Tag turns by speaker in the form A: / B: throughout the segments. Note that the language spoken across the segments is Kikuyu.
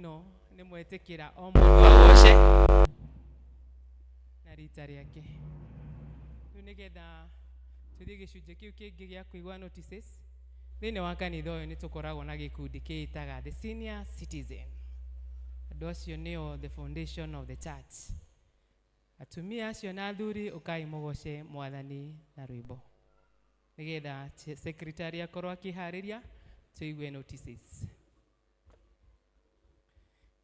A: Mũno nĩ mwetĩkĩra o mũndũ agoce na rita rĩake. Rĩu nĩgetha tũthiĩ gĩcunjĩ kĩu kĩngĩ gĩa kũigua notices, thĩinĩ wa kanitha ũyũ nĩ tũkoragwo na gĩkundi kĩĩtaga the senior citizen. Andũ acio nĩo the foundation of the church. Atumia acio na athuri, ũkai mũgoce Mwathani na rwĩmbo. Nĩgetha secretary akorwo akĩharĩria tũigue notices.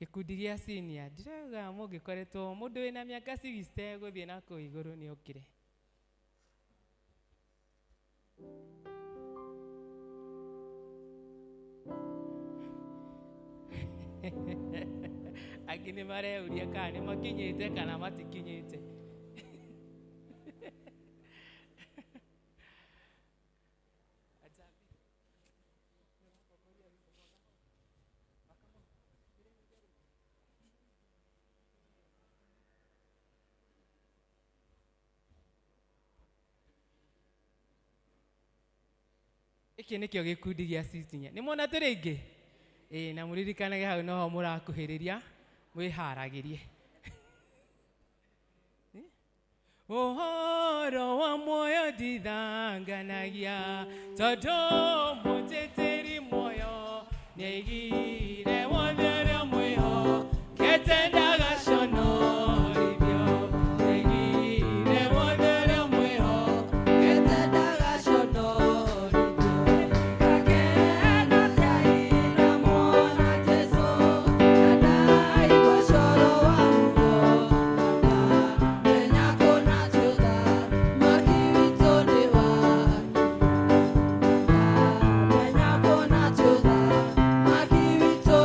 A: Gĩkundi gĩa senior, ndirauga mũngĩkoretwo mũndũ wĩna mĩaka 60 gũthiĩ na kũu igũrũ nĩ okire. Angĩ nĩ mareuria kana nĩ makinyĩte kana matikinyĩte. Gĩkĩ nĩkĩo gĩkundi gĩa senior. Nĩ muona tũrĩ aingĩ? Ĩĩ, na mũririkanage hau noho mũrakuhĩrĩria, mwĩharagĩrie. Ũhoro wa muoyo ndithanganagia, tondũ mũnjĩtĩri muoyo nĩaigire wothe ũrĩa mwĩhokete ndagaconorithio. Nĩaigire wothe ũrĩa mwĩhokete ndagaconorithio.
B: Ngakena ta muona Jesu, na ndaigua coro wa muoyo. Menya kũna ti ũthamaki witũ nĩ wa Menya kũna ti ũthamaki witũ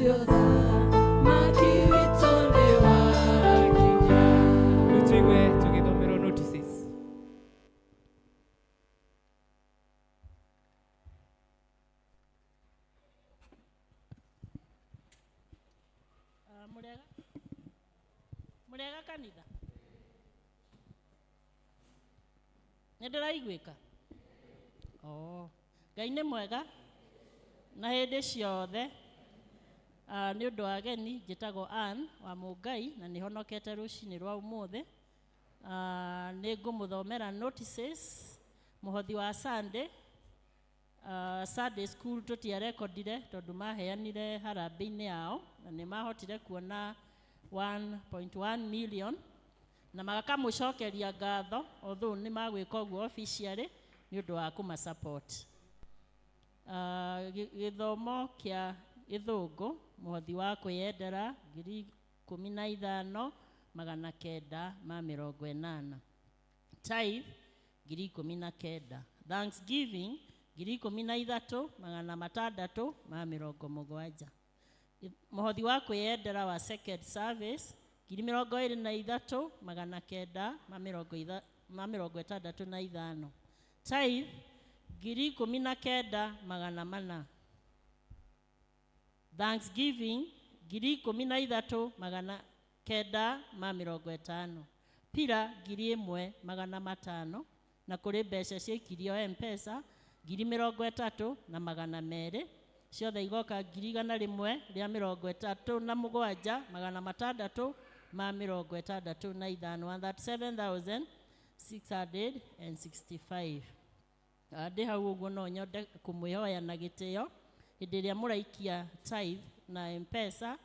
B: Ũthamaki witũ nĩ wakinya.
A: Rĩu tũigue tũgĩthomerwo notices.
C: Ah, Mũrega mũrega kanitha, nĩ ndĩraiguĩka? Oh, Ngai nĩ mwega na hĩndĩ ciothe. Ah, nĩ ũndũ wa ageni, njĩtagwo Ann wa Mũngai na nĩ honokete rũcinĩ rwa ũmũthĩ. Ah, nĩ ngũmũthomera notices. Mũhothi wa Sunday, Sunday school tũtiarekondire tondũ maheanire harambĩ-inĩ yao na nĩ mahotire kuona 1.1 million na makamũcokeria ngatho, although nĩ magwĩka ũguo officially nĩ ũndũ wa kũma support. Gĩthomo kĩa gĩthũngũ, mũhothi wa kwĩyendera 15,980. Tithe 19,000. Thanksgiving 13,670. Mũhothi wa kwĩyendera wa second service 23,965. Tithe 19,400. Thanksgiving 13,950. Pira 1,500, na kũrĩ mbeca ciaikirio M-Pesa 30,200, ciothe igoka 137,665, 137,665. Ah, ndĩ hau ũguo no nyende kũmwĩhoya na gĩtĩo, hĩndĩ ĩrĩa mũraikia tithe na M-Pesa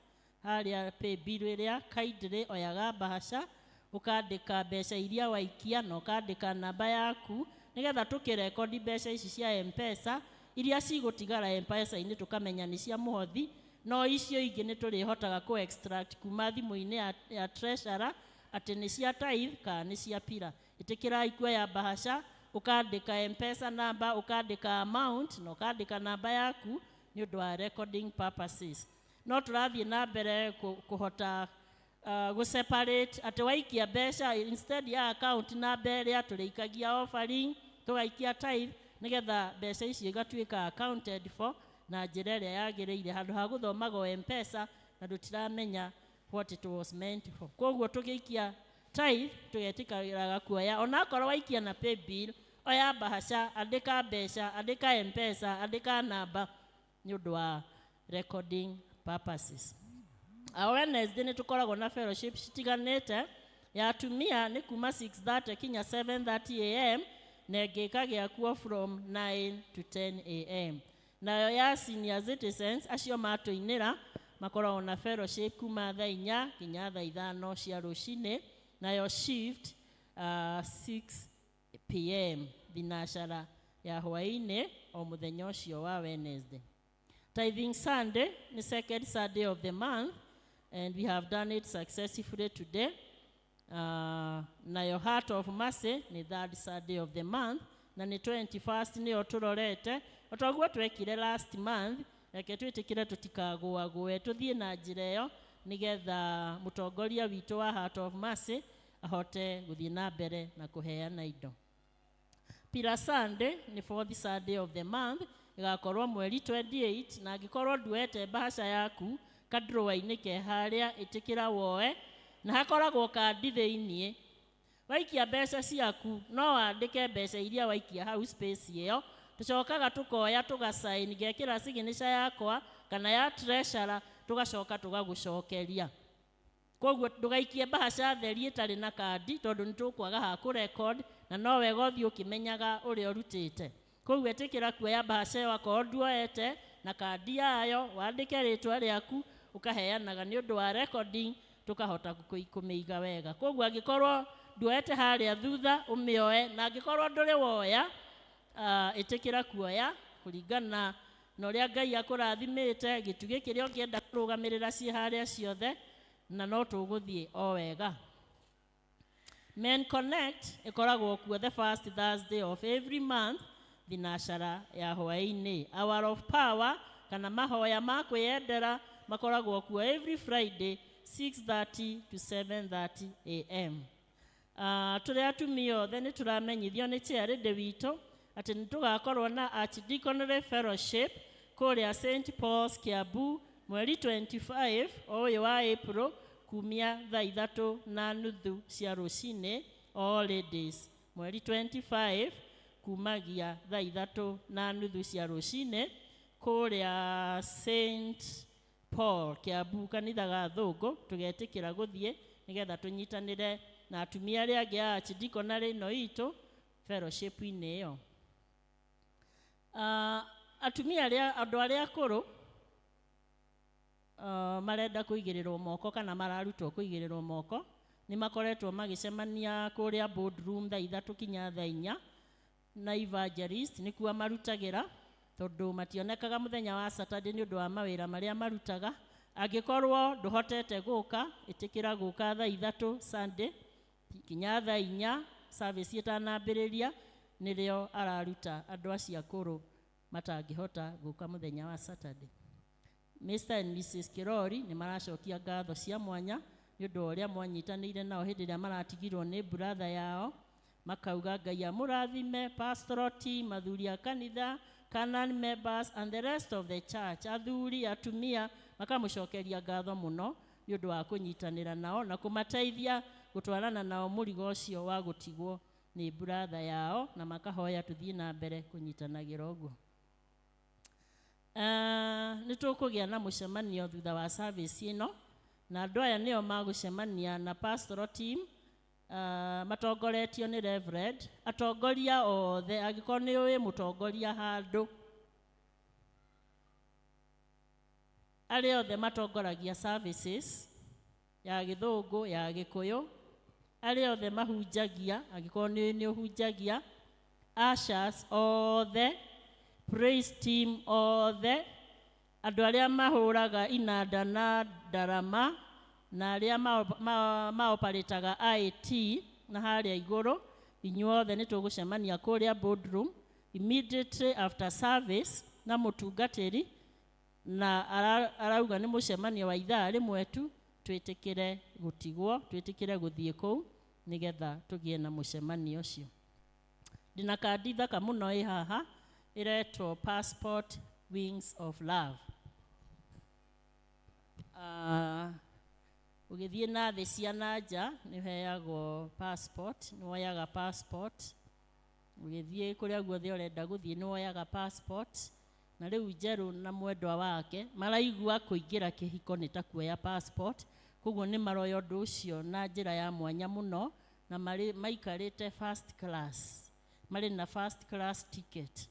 C: harĩa paybill ĩrĩa, kindly oyaga mbahaca, ũkandĩka mbeca iria waikia na ũkandĩka namba yaku, nĩgetha tũkĩrekondi mbeca ici cia M-Pesa, iria cigũtigara M-Pesa-inĩ tũkamenya nĩ cia mũhothi, no icio ingĩ nĩ tũrĩhotaga kũ extract kuma thimũ-inĩ ya treasurer atĩ nĩ cia tithe kana nĩ cia pira. Ĩtĩkĩrai kuoya mbahaca, ũkandĩka M-Pesa namba, ũkandĩka amount na ũkandĩka namba yaku nĩ ũndũ wa recording purposes. No tũrathiĩ na mbere kũhota gũ separate atĩ waikia mbeca, instead ya account namba ĩrĩa tũrĩikagia offering, tũgaikia tithe, nĩgetha mbeca icio igatuĩka accounted for na njĩra ĩrĩa yagĩrĩire, handũ ha gũthomaga o M-Pesa na tũtiramenya what it was meant for. Koguo tũgĩikia tithe tũgetĩkagĩraga kuoya, onakorwo waikia na paybill, oya mbahaca, andĩka mbeca, andĩka M-Pesa, andĩka namba nĩ ũndũ wa recording purposes. Wednesday nĩ tũkoragwo na fellowship citiganĩte. Ya atumia nĩ kuma 6:30 kinya 7:30 a.m. na ĩngĩ ĩkagĩa kuo from 9 to 10 a.m. Nayo ya senior citizens, acio matũinĩra, makoragwo na fellowship kuma thaa 4 nginya thaa 5 cia rũcinĩ, nayo shift 6 p.m., thinacara ya hwaĩ-inĩ, o mũthenya ũcio wa Wednesday. Tithing Sunday, the second Sunday of the month, and we have done it successfully today. Nayo Heart of Mercy ni third Sunday of the month, na nĩ 21st nĩyo tũrorete. O toguo twekire last month, reke twĩtĩkĩre tũtikagũagũe, tũthiĩ na njĩra ĩyo nĩgetha mũtongoria witũ wa Heart of Mercy ahote gũthiĩ na mbere na kũheana indo. Pillar Sunday nĩ fourth Sunday of the month, ĩgakorwo mweri 28, na angĩkorwo nduete mbahaca yaku kadrũa-inĩ ke harĩa, ĩtĩkĩra woe, na hakoragwo kandi thĩiniĩ. Waikia mbeca ciaku no wandĩke mbeca iria waikia hau space ĩyo, tũcokaga tũkoya tũgasign, ngekĩra signature yakwa kana ya treasurer, tũgacoka tũgagũcokeria. Koguo ndũgaikie mbahaca theri ĩtarĩ na kandi, tondũ nĩ tũkwaga ha kũ record na no wega ũthiĩ ũkĩmenyaga ũrĩa ũrutĩte. Koguo ĩtĩkĩra kuoya mbahaca ĩyo akorwo nduoete, na kandi yayo, wandĩke rĩtwa rĩaku, ũkaheanaga nĩ ũndũ wa recording, tũkahota kũmĩiga wega. Koguo angĩkorwo nduoete harĩa thutha, ũmĩoe, na angĩkorwo ndũrĩ woya, ĩtĩkĩra kuoya kũringana na ũrĩa Ngai akũrathimĩte, gĩtugĩ kĩrĩa ũngĩenda kũrũgamĩrĩra ciĩ harĩa ciothe, na no tũgũthiĩ o wega. Men Connect ĩkoragwo kuo the first Thursday of every month, thinacara ya hwaĩ-inĩ. Hour of Power kana mahoya ma kwĩyendera Makoragwo kuo every Friday 6:30 to 7:30 a.m. Tũrĩ atumia othe nĩ tũramenyithio nĩ chairlady witũ atĩ nĩ tũgakorwo na Archdeaconry Fellowship kũrĩa St Paul's, Kiambu, mweri 25 o ũyũ wa April, kumia thaa 3:30 cia rũcinĩ. All ladies, mweri 25 kumagia thaa 3:30 cia rũcinĩ kũrĩa St Paul, Kiambu, kanitha ga thũngũ. Tũgetĩkĩra gũthiĩ nĩgetha tũnyitanĩre na atumia arĩa angĩ a archdeaconry ĩno itũ fellowship-inĩ ĩyo. Atumia arĩa, andũ arĩa akũrũ marenda kũigĩrĩrwo moko kana mararutwo kũigĩrĩrwo moko, nĩ makoretwo magĩcemania kũrĩa boardroom thaa 3 kinya thaa 4 na evangelist. Nĩkuo marutagĩra tondũ mationekaga mũthenya wa Saturday nĩ ũndũ wa mawĩra marĩa marutaga. Angĩkorwo ndũhotete gũka, ĩtĩkĩra gũka thaa 3 Sunday kinya thaa 4, service ĩtanambĩrĩria, nĩrĩo araruta andũ acio akũrũ matangĩhota gũka mũthenya wa Saturday. Mr and Mrs Kirori nĩ maracokia ngatho cia mwanya nĩ ũndũ wa ũrĩa mwanyitanĩire nao hĩndĩ ĩrĩa maratigirwo nĩ brother yao. Makauga Ngai amũrathime, pastoral team, athuri a kanitha, canon members and the rest of the church, athuri, atumia, makamũcokeria ngatho mũno nĩ ũndũ wa kũnyitanĩra nao na kũmateithia gũtwarana nao mũrigo ũcio wa gũtigwo nĩ brother yao, na makahoya tũthiĩ na mbere kũnyitanagĩra ũguo. Nĩ tũkũgĩa na mũcemanio thutha wa service ĩno, na andũ aya nĩo magũcemania na pastoral team, matongoretio nĩ reverend. Atongoria othe, angĩkorwo nĩ ũĩ mũtongoria handũ, arĩa othe matongoragia services ya Gĩthũngũ, ya Gĩkũyũ, arĩa othe mahunjagia, angĩkorwo nĩ ũhunjagia, ushers othe, praise team othe, andũ arĩa mahũraga inanda na ndarama, na arĩa maoparĩtaga IT na harĩa igũrũ, inyuothe nĩ tũgũcemania kũrĩa boardroom immediately after service na mũtungatĩri, na arauga nĩ mũcemanio wa ithaa rĩmwe tu. Twĩtĩkĩre gũtigwo, twĩtĩkĩre gũthiĩ kũu nĩgetha tũgĩe na mũcemanio ũcio. Ndĩna kandi thaka mũno ĩ haha ĩretwo Passport Wings of Love. Ũgĩthiĩ na thĩ cia na nja nĩ ũheagwo passport, nĩ woyaga passport. Ũgĩthiĩ kũrĩa guothe ũrenda gũthiĩ nĩ woyaga passport. Na rĩu Njerũ na mwendwa wake maraigua kũingĩra kĩhiko nĩ ta kuoya passport, koguo nĩ maroya ũndũ ũcio na njĩra ya mwanya mũno, na marĩ maikarĩte first class, marĩ na first class ticket.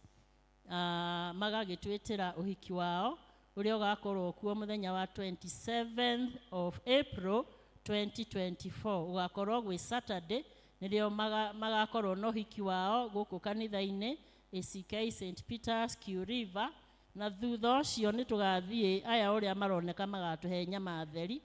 C: Magagĩtwĩtĩra ũhiki wao ũrĩa ũgakorwo kuo mũthenya wa 27th of April 2024, ũgakorwo gwĩ Saturday, nĩrĩo magakorwo na ũhiki wao gũkũ kanitha-inĩ ACK St Peters, Q River. Na thutha ũcio nĩ tũgathiĩ, aya ũrĩa maroneka magatũhe nyama theri,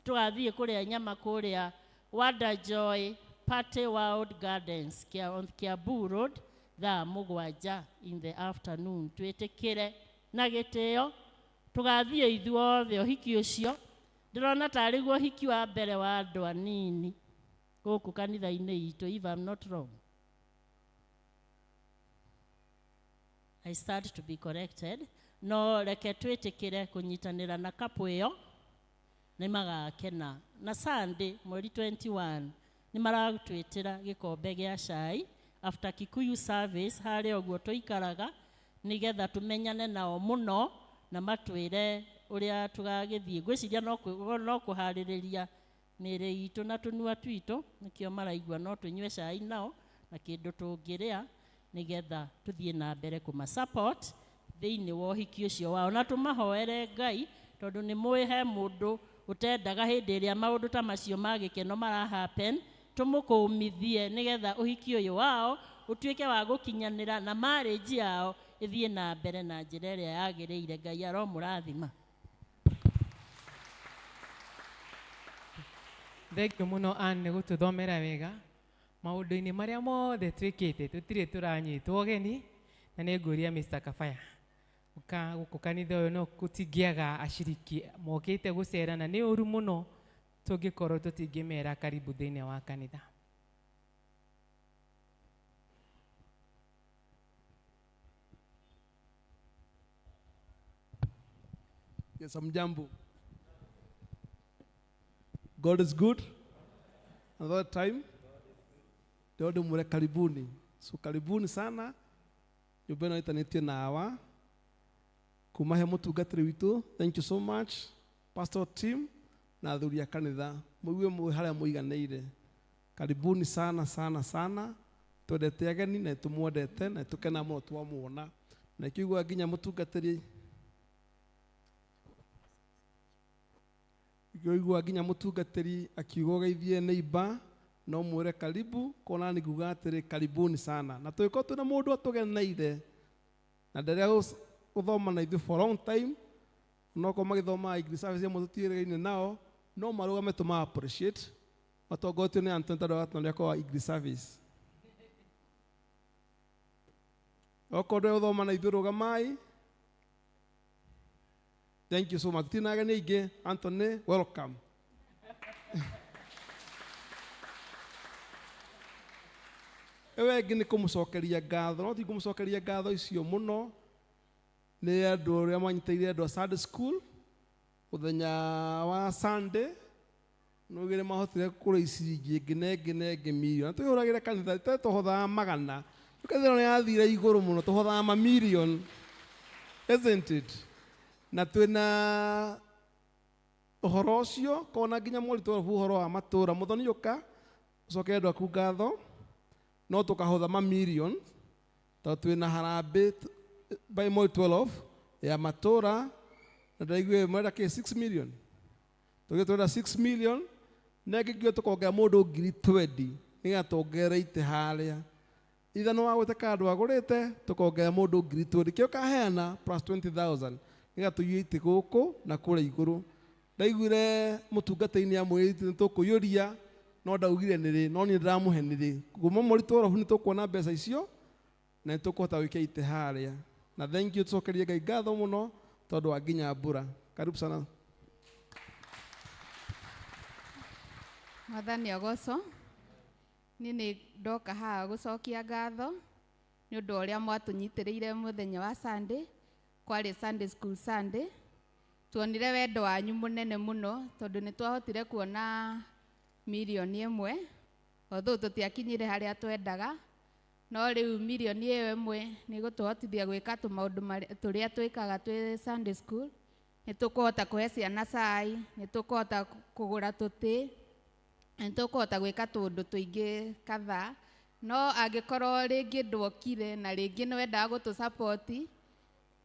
C: tũgathiĩ kũrĩa nyama kũrĩa Wanda Joy Party World Gardens on Kiambu Road thaa 7 in the afternoon. Twĩtĩkĩre na gĩtĩo tũgathiĩ ithuothe ũhiki ũcio. Ndĩrona tarĩ guo ũhiki wa mbere wa andũ anini gũkũ kanitha-inĩ itũ, if I'm not wrong. I start to be corrected. No reke twĩtĩkĩre kũnyitanĩra na couple ĩyo, nĩ magakena. Na Sunday mweri 21 nĩ maratwĩtĩra gĩkombe gĩa cai after Kikuyu service harĩa ũguo tũikaraga, nĩgetha tũmenyane nao mũno na matwĩre ũrĩa tũgagĩthiĩ. Ngwĩciria no kũharĩrĩria mĩĩrĩ itũ na tũnua twitũ, nĩkĩo maraigua no tũnyue cai nao na kĩndũ tũngĩrĩa, nĩgetha tũthiĩ na mbere kũma support thĩinĩ wa ũhiki ũcio wao, na tũmahoere Ngai, tondũ nĩ mũĩ he mũndũ ũtendaga hĩndĩ ĩrĩa maũndũ ta macio ma gĩkeno mara happen, tũmũkũmithie nĩgetha ũhiki ũyũ wao ũtuĩke wa gũkinyanĩra na marriage yao ĩthiĩ na mbere na njĩra ĩrĩa yagĩrĩire. Ngai aromũrathima.
A: Thank you mũno Ann nĩ gũtũthomera wega maũndũ-inĩ marĩa mothe twĩkĩte, tũtirĩ tũranyitwo ũgeni, na nĩ ngũria Mr. Kafaya. Ka gũkũ kanitha ũyũ no gũtingĩaga aciriki mokĩte gũcera na nĩ ũru mũno tũngĩkorwo tũtingĩmera karibu thĩinĩ wa kanitha.
D: Yes, hamjambo. God is good. Another time. Ndio mure karibuni. So karibuni sana. Nyũmba ĩno ĩtanĩtio na awa. Kuma he mũtungatĩri witũ. Thank you so much. Pastor team na athuri a kanitha. Mũigue mũĩ harĩa mũiganĩire. Karibuni sana sana sana. Twendete ageni na tũmwendete na tũkenaga mũno twamuona. Na ikĩigua nginya mũtungatĩri igua nginya mũtungatĩri akiuga ũgeithie neighbor no mwĩre karibu kona nĩ nguga atĩrĩ karibuni sana na tũgĩkorwo twĩna mũndũ atũgeneire na ndarĩa gũthoma na ithuĩ for long time onokorwo magĩthomaga English service ĩmwe tũtiĩrĩgaine nao no marũgame tũma appreciate matongoretio nĩ Anthony tondũ atongoria kwa English service okorwo ndũrĩ gũthoma na ithuĩ rũgamai. Thank you so much. Tina ageni aingĩ. Anthony, welcome. Ewe ĩngĩ nĩ kũmũcokeria ngatho, no ti kũmũcokeria ngatho icio mũno nĩ andũ arĩa manyitĩrĩire andũ a Sunday school mũthenya wa Sunday nĩugire mahotire kũrĩa ciringi ĩngĩ na ĩngĩ na ĩngĩ mirioni. Na tũhũragĩre kanitha tondũ tũhothaga magana. Kanitha ĩno nĩyathire igũrũ mũno tũhothaga mamirioni. Isn't it? Na twĩna ũhoro ũcio kona nginya mweri twelve ũhoro wa matũra mũthoni ũka ũcoke andũ aku ngatho no tũkahotha mamirioni tondũ twĩna harambĩ by mweri 12 ya matũra na ndaiguire mwenda kĩ 6 million tũgĩ twenda 6 million na ĩngĩ tũkongerera mũndũ ngiri 20 nĩgetha tuongerere itĩ harĩa ithano wa gwĩte kana ndwagũrĩte tũkongerera mũndũ ngiri 20 kĩo kaheana plus 20,000 nĩgetha tũiyũrie itĩ gũkũ na kũrĩa igũrũ. Ndaiguire mũtungatĩri amwĩrĩte nĩtũkũiyũria no ndaugire nĩrĩ no niĩ ndĩramũhe nĩrĩ kuma mweri 12 nĩtũkuona mbeca icio na nĩtũkũhota gwĩkia itĩ harĩa. Na thank you tũcokerie Ngai ngatho mũno tondũ wa nginya mbura. Karibu sana.
E: Mwathani agocwo. Niĩ nĩ ndoka haha gũcokia ngatho nĩ ũndũ wa ũrĩa mwatũnyitĩrĩire mũthenya wa Sunday. Kwarĩ Sunday school Sunday. Tuonire wendo wanyu mũnene mũno tondũ nĩ twahotire kuona mirioni ĩmwe although tũtiakinyire harĩa twendaga no rĩu mirioni ĩyo ĩmwe nĩ ĩgũtũhotithia gwĩka tũmaũndũ tũrĩa twĩkaga twĩ Sunday school. Nĩ tũkũhota kũhe ciana cai, nĩ tũkũhota kũgũra tũtĩ, nĩ tũkũhota gwĩka tũũndũ tũingĩ kadhaa. No angĩkorwo rĩngĩ ndwokire na rĩngĩ nĩ wendaga gũtũ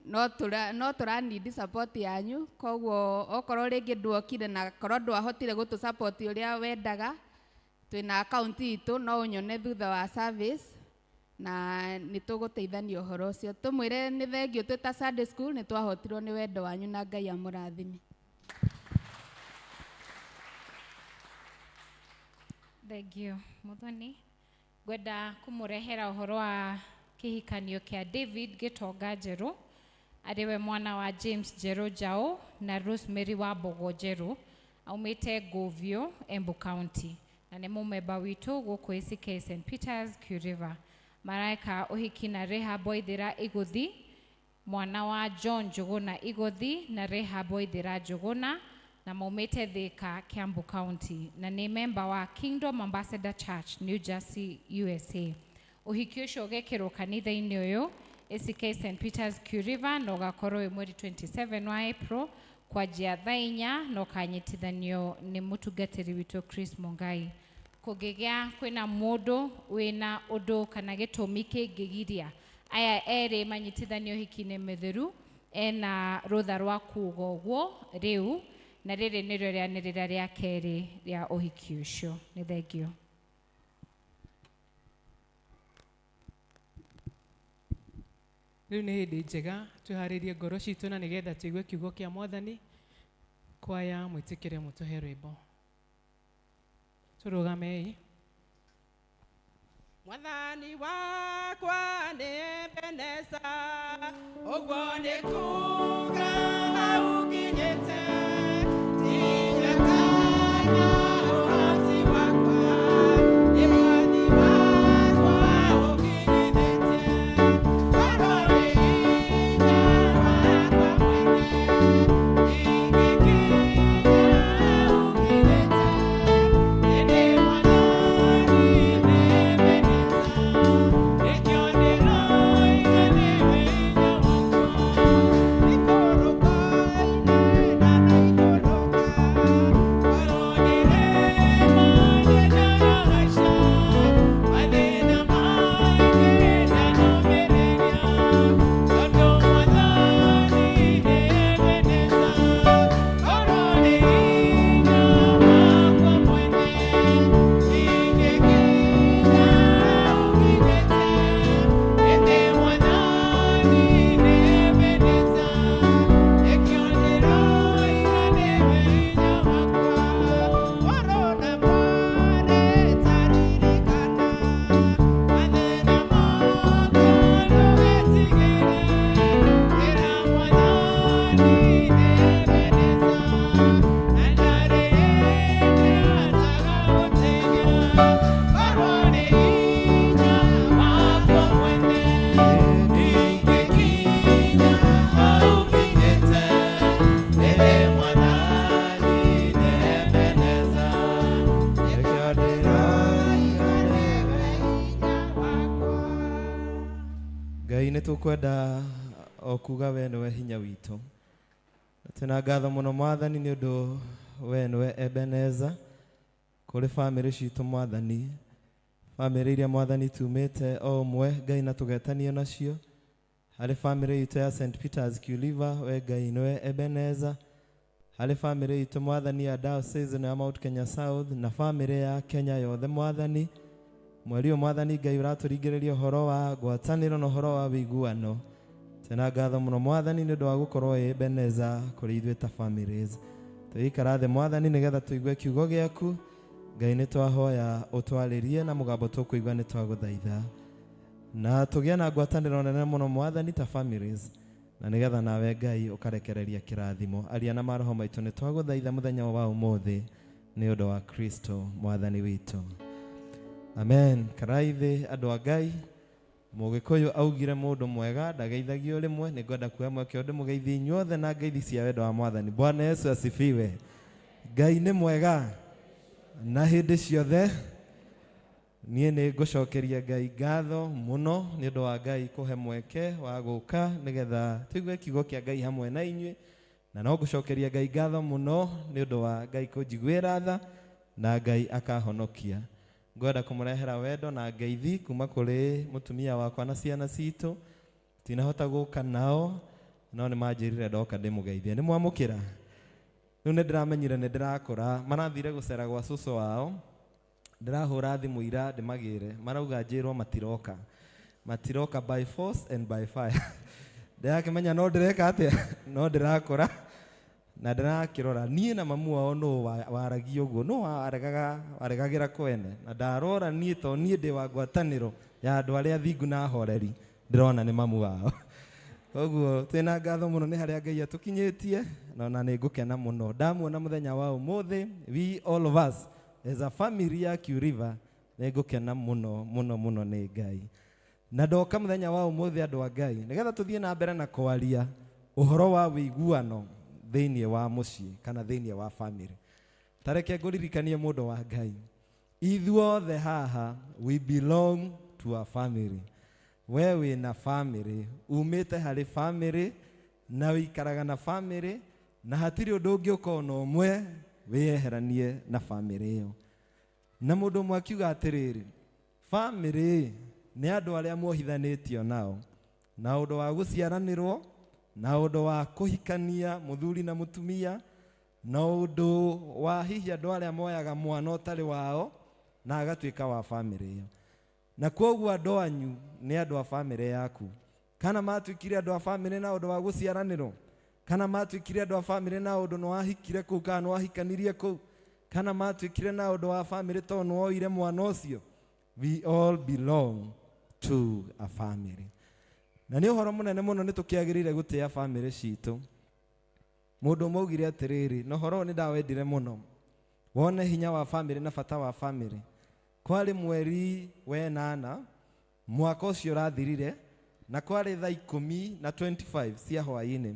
E: no tũra need support yanyu koguo okorwo rĩngĩ ndwokire na korwo ndwahotire gũtũ support ũrĩa wendaga twĩna account itũ no ũnyone thutha wa service na nĩ tũgũteithania ũhoro ũcio. Tũmwĩre nĩ thengiũ twĩ ta Sunday school nĩ twahotirwo nĩ wendo wanyu na Ngai amũrathime.
F: Thank you Muthoni. Ngwenda kũmũrehera ũhoro wa kĩhikanio kĩa David Gĩtonga Njerũ arĩ we mwana wa James Njerũ Njaũ na Rosemary wa Mbogo Njerũ aumĩte Ngũviũ, Embu County na nĩ mũmemba witũ gũkũ ACK St Peters Q River. Mareka ũhiki na Rehab Waithĩra Igũthi mwana wa John Njũgũna Igũthi na Rehab Waithĩra Njũgũna na maumĩte Thika, Kiambu County na nĩ memba wa Kingdom Ambassador Church, New Jersey, USA. Ũhiki ũcio ũgekĩrwo kanitha-inĩ ũyũ ACK St Peters Q River na ũgakorwo wĩ mweri 27 wa April kwanjia thaa inya na ũkanyitithanio nĩ mũtungatĩri witũ Chris Mungai. Kũngĩgĩa kwĩna mũndũ wĩna ũndũ kana gĩtũmi kĩngĩgiria aya erĩ manyitithanio ũhiki-inĩ mĩtheru ena rũtha rwa kuga ũguo rĩu na rĩrĩ nĩrĩo rĩanĩrĩra rĩa kerĩ rĩa ũhiki ũcio. Nĩ thengio.
A: Rĩu nĩ hĩndĩ njega twĩharĩrie ngoro citũ na nĩgetha tũigue kiugo kĩa Mwathani. Kwaya mwĩtĩkĩre mũtũhe rwĩmbo. Tũrũgamei. Mwathani wakwa nĩ Ebeneza, ũguo nĩ kuuga hau nginyĩte, tinya kana ũhoti wakwa, nĩ Mwathi wakwa ũkinyithĩtie. Korwo nĩ hinya wakwa mwene, ingĩkinya hau nginyĩte, ĩndĩ Mwathani nĩ Ebeneza, nĩkĩo ndĩroiga nĩwe hinya wakwa. Ikũrũka-inĩ na ndaikũrũka, korwo ndĩrĩma nĩndahaica, mathĩna maingĩ ndanomĩrĩria, tondũ Mwathani nĩ Ebeneza, korwo nĩ hinya wakwa mwene, ingĩkinya hau nginyĩte, ĩndĩ Mwathani nĩ Ebeneza, nĩkĩo ndĩroiga nĩwe hinya wakwa. Korwo na mwarĩ taririkana, mathĩna makwa ndũgetigĩre, ĩra Mwathani nĩ Ebeneza, na ndarĩ hĩndĩ atagagũteithia. Korwo nĩ hinya wakwa mwene, ingĩkinya hau nginyĩte, ĩndĩ Mwathani nĩ Ebeneza, nĩkĩo ndĩroiga nĩwe hinya wakwa.
G: Ngai, nĩ tũkwenda o kuga we nĩwe hinya witũ. Na twĩna ngatho mũno, Mwathani, nĩ ũndũ we nĩwe Ebeneza kũrĩ bamĩrĩ citũ, Mwathani, bamĩrĩ iria, Mwathani, tumĩte o ũmwe, Ngai, na tũgetanio nacio harĩ bamĩrĩ itũ ya St Peters Culiva. We Ngai nĩwe Ebeneza harĩ bamĩrĩ itũ, Mwathani, ya Diocese ya Mount Kenya South na bamĩrĩ ya Kenya yothe. Mwathani, mweri ũyũ, Mwathani Ngai, ũratũringĩrĩria ũhoro wa ngwatanĩro na ũhoro wa wĩiguano. Tena ngatho mũno, Mwathani, nĩ ũndũ wa gũkorwo ĩ Ebeneza kũrĩ ithuĩ ta families. Tũgĩikara thĩ, Mwathani, nĩgetha tũigue kiugo gĩaku, Ngai, nĩ twahoya ũtwarĩrie na mũgambo tũkũigua. Nĩ twagũthaitha na tũgĩe na ngwatanĩro nene mũno, Mwathani, ta families, na nĩgetha nawe, Ngai, ũkarekereria kĩrathimo. Aria na maroho maitũ, nĩ twagũthaitha mũthenya wa ũmũthĩ, nĩ ũndũ wa Kristo Mwathani witũ, amen. Karaithi andũ a Ngai, Mũgĩkũyũ augire mũndũ mwega ndageithagio rĩmwe. Nĩ ngwenda kuoya mweke ũndũ mũgeithie inyuothe na ngeithi cia wendo wa Mwathani. Bwana Yesu asifiwe. Ngai nĩ mwega na hĩndĩ ciothe. Niĩ nĩ ngũcokeria Ngai ngatho mũno nĩ ũndũ wa Ngai kũhe mweke wa gũka nĩgetha tũigue kiugo kĩa Ngai hamwe na inyuĩ, na no ngũcokeria Ngai ngatho mũno nĩ ũndũ wa Ngai kũnjiguĩra tha na Ngai akahonokia. Ngwenda kũmũrehera wendo na ngeithi kuma kũrĩ mũtumia wakwa na ciana citũ. Tinahota gũka nao, no nĩ manjĩrire ndoka ndĩmũgeithie. Nĩ mwamũkĩra. Rĩu nĩ ndĩramenyire nĩ ndĩrakũra. Marathire gũcera gwa cũcũ wao. Ndĩrahũra thimũ ira ndĩmagĩre, marauga njĩrwo matiroka, matiroka by force and by fire. Ndĩrakĩmenya no ndĩreka atĩa, no ndĩrakũra na ndĩrakĩrora niĩ na mamu wao nũ waragia ũguo, nũ waregaga waregagĩra kwene, na ndarora niĩ to niĩ ndĩ wa ngwatanĩro ya andũ arĩa thingu na ahoreri, ndĩrona nĩ mamu wao. Koguo twĩna ngatho mũno nĩ harĩa Ngai atũkinyĩtie, na ona nĩ ngũkena mũno ndamuona mũthenya wa ũmũthĩ. We all of us as a family ya Q River, nĩ ngũkena mũno mũno mũno nĩ Ngai na ndoka mũthenya wa ũmũthĩ, andũ a Ngai, nĩgetha tũthiĩ na mbere na kwaria ũhoro wa wĩiguano thĩinĩ wa mũciĩ kana thĩinĩ wa family. Tareke ngũririkanie, mũndũ wa Ngai, ithuothe haha we belong to a family. We wĩna family, umĩte harĩ family na wĩikaraga na family, na hatirĩ ũndũ ũngĩũka ona ũmwe wĩyeheranie na family ĩyo. Na mũndũ ũmwe akiuga atĩrĩrĩ, family nĩ andũ arĩa muohithanĩtio nao na ũndũ wa gũciaranĩrwo, na ũndũ wa kũhikania mũthuri na mũtumia, na ũndũ wa hihi andũ arĩa moyaga mwana ũtarĩ wao na agatuĩka wa family ĩyo. Na kwoguo andũ anyu nĩ andũ a family yaku, kana matuĩkire andũ a family na ũndũ wa gũciaranĩrwo, kana matuĩkire andũ a family na ũndũ nĩ wahikire kũu kana nĩ wahikanirie kũu, kana matuĩkire na ũndũ wa family tondũ nĩ woire mwana ũcio. We all belong to a family. Na nĩ ũhoro mũnene mũno nĩ tũkĩagĩrĩire gũtĩa bamĩrĩ citũ. Mũndũ ũmwe augire atĩrĩrĩ, na ũhoro ũyũ nĩ ndawendire mũno, wone hinya wa bamĩrĩ na bata wa bamĩrĩ. Kwarĩ mweri wenana mwaka ũcio ũrathirire, na kwarĩ thaa 10 na 25 cia hwaĩ-inĩ.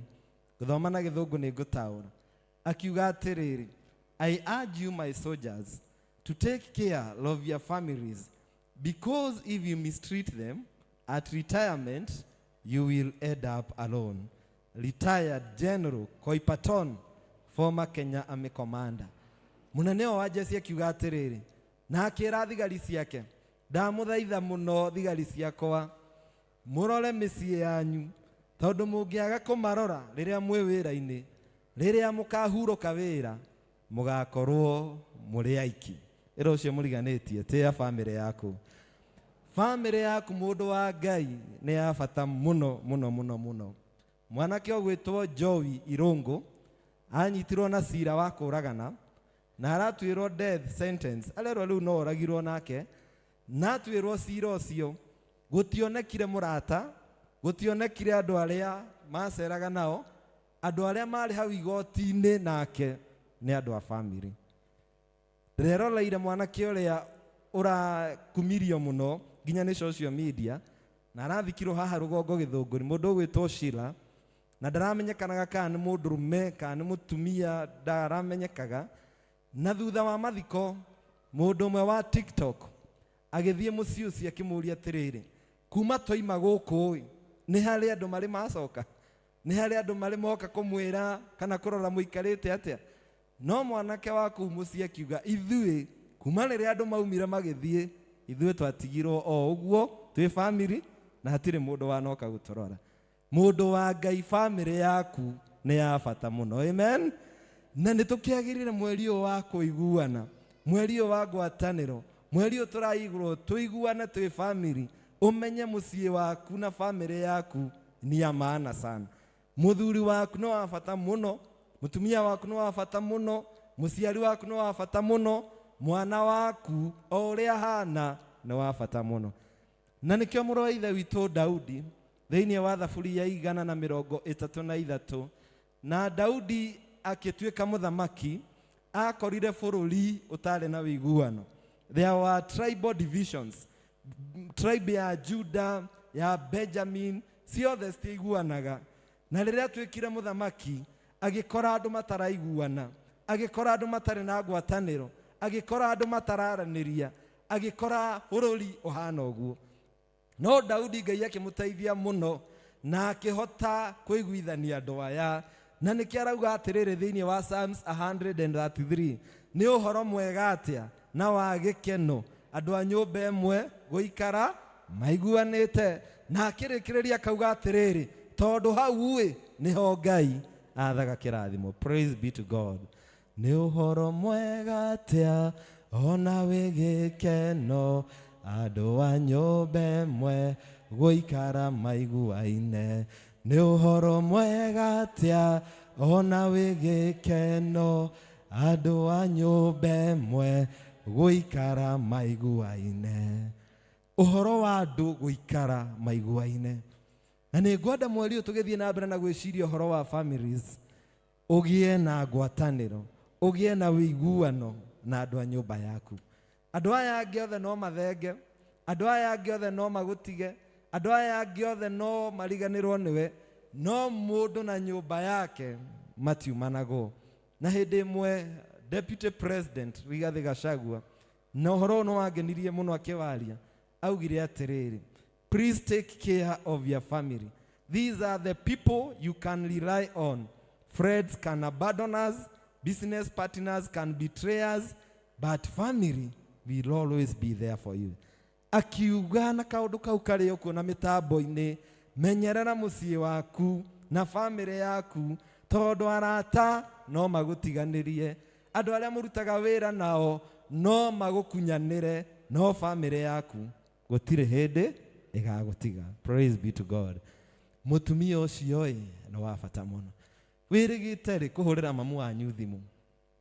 G: Gũthoma na gĩthũngũ nĩ ngũtaũra. Akiuga atĩrĩrĩ, I urge you my soldiers to take care of your families, because if you mistreat them at retirement you will end up alone. Retired General Koipaton, former Kenya Army Commander. Mũnene ũyũ wa jeshi akiuga atĩrĩrĩ, na akĩra thigari ciake, ndamũthaitha mũno thigari ciakwa, mũrore mĩciĩ yanyu, tondũ mũngĩaga kũmarora rĩrĩa mwĩ wĩra-inĩ, rĩrĩa mũkahurũka wĩra, mũgakorwo mũrĩ aiki. Ĩra ũcio mũriganĩtie, tĩa bamĩrĩ yaku. Bamĩrĩ yaku mũndũ wa Ngai nĩ ya bata mũno mũno mũno mũno. Mwanake ũgwĩtwo Joey Irũngũ anyitirwo na cira wa kũragana na aratuĩrwo death sentence, arerwo rĩu no oragirwo nake, na atuĩrwo cira ũcio gũtionekire mũrata, gũtionekire andũ arĩa maceraga nao, andũ arĩa marĩ hau igoti-inĩ nake nĩ andũ a bamĩrĩ. Ndĩreroreire mwanake ũrĩa ũrakumirio mũno nginya nĩ social media, na arathikirwo haha rũgongo Gĩthũngũri, mũndũ ũgwĩtwo Sheila, na ndaramenyekanaga kana nĩ mũndũrũme kana nĩ mũtumia, ndaramenyekaga. Na thutha wa mathiko mũndũ ũmwe wa TikTok agĩthiĩ mũciĩ ũcio akĩmũria atĩrĩrĩ, kuma twaima gũkũ ĩ, nĩ harĩ andũ marĩ macoka, nĩ harĩ andũ marĩ moka kũmwĩra kana kũrora mũikarĩte atĩa? No mwanake wa kũu mũciĩ akiuga, ithuĩ kuma rĩrĩa andũ maumire magĩthiĩ, ithuĩ twatigirwo o ũguo twĩ bamĩrĩ na hatirĩ mũndũ wanoka gũtũrora. Mũndũ wa Ngai, bamĩrĩ yaku nĩ ya bata mũno. Amen. Na nĩ tũkĩagĩrĩire mweri ũyũ wa kũiguana, mweri ũyũ wa ngwatanĩro, mweri ũyũ tũraigwo tũiguane twĩ bamĩrĩ, ũmenye mũciĩ waku na bamĩrĩ yaku ni ya maana sana. Mũthuri waku nĩ wa bata mũno, mũtumia waku nĩ wa bata mũno, mũciari waku nĩ wa bata mũno, mwana waku o ũrĩa ahana nĩ wa bata mũno. Na nĩkĩo mũrũ wa ithe witũ Daudi thĩinĩ wa thaburi ya 133, na Daudi akĩtuĩka mũthamaki, akorire bũrũri ũtarĩ na ũiguano. There were tribal divisions. Tribe ya Juda, ya Benjamin, ciothe citiiguanaga. Na rĩrĩa atuĩkire mũthamaki, agĩkora andũ mataraiguana, agĩkora andũ matarĩ na ngwatanĩro, agĩkora andũ matararanĩria, agĩkora bũrũri ũhana ũguo. No Daudi Ngai akĩmũteithia mũno na akĩhota kũiguithania andũ aya. Na nĩkĩo arauga atĩrĩrĩ thĩinĩ wa Psalms 133, nĩ ũhoro mwega atĩa na wa gĩkeno andũ a nyũmba ĩmwe gũikara maiguanĩte. Na akĩrĩkĩrĩria akauga atĩrĩrĩ, tondũ hau ĩ nĩho Ngai athaga kĩrathimo. Praise be to God. Nĩ ũhoro mwega atĩa ona wĩ gĩkeno andũ a nyũmba ĩmwe gũikara maiguaine. Nĩ ũhoro mwega atĩa ona wĩ gĩkeno andũ a nyũmba ĩmwe gũikara maiguaine. Ũhoro wa andũ gũikara maiguaine. Na nĩ ngwenda mweri ũyũ tũgĩthiĩ na mbere na gwĩciria ũhoro wa families, ũgĩe na ngwatanĩro, ũgĩe na ũiguano na andũ a nyũmba yaku. Andũ aya angĩ othe no mathenge, andũ aya angĩ othe no magũtige, andũ aya angĩ othe no mariganĩrwo nĩwe, no mũndũ na nyũmba yake matiumanagwo. Na hĩndĩ ĩmwe Deputy President Rigathĩ Gachagua, na ũhoro ũyũ nĩ wangenirie mũno akĩwaria, augire atĩrĩrĩ, please take care of your family. These are the people you can rely on. Friends can abandon us, business partners can betray us, but family will always be there for you. Akiuga na kaũndũ kau karĩ ũkuo na mĩtambo-inĩ, menyerera mũciĩ waku na bamĩrĩ yaku, tondũ arata no magũtiganĩrie, andũ arĩa mũrutaga wĩra nao no magũkunyanĩre, no bamĩrĩ yaku gũtirĩ hĩndĩ ĩgagũtiga. Praise be to God. Mũtumia ũcio ĩ nĩ wa bata mũno. Wĩrĩgĩte rĩ kũhũrĩra mamu wanyu thimũ,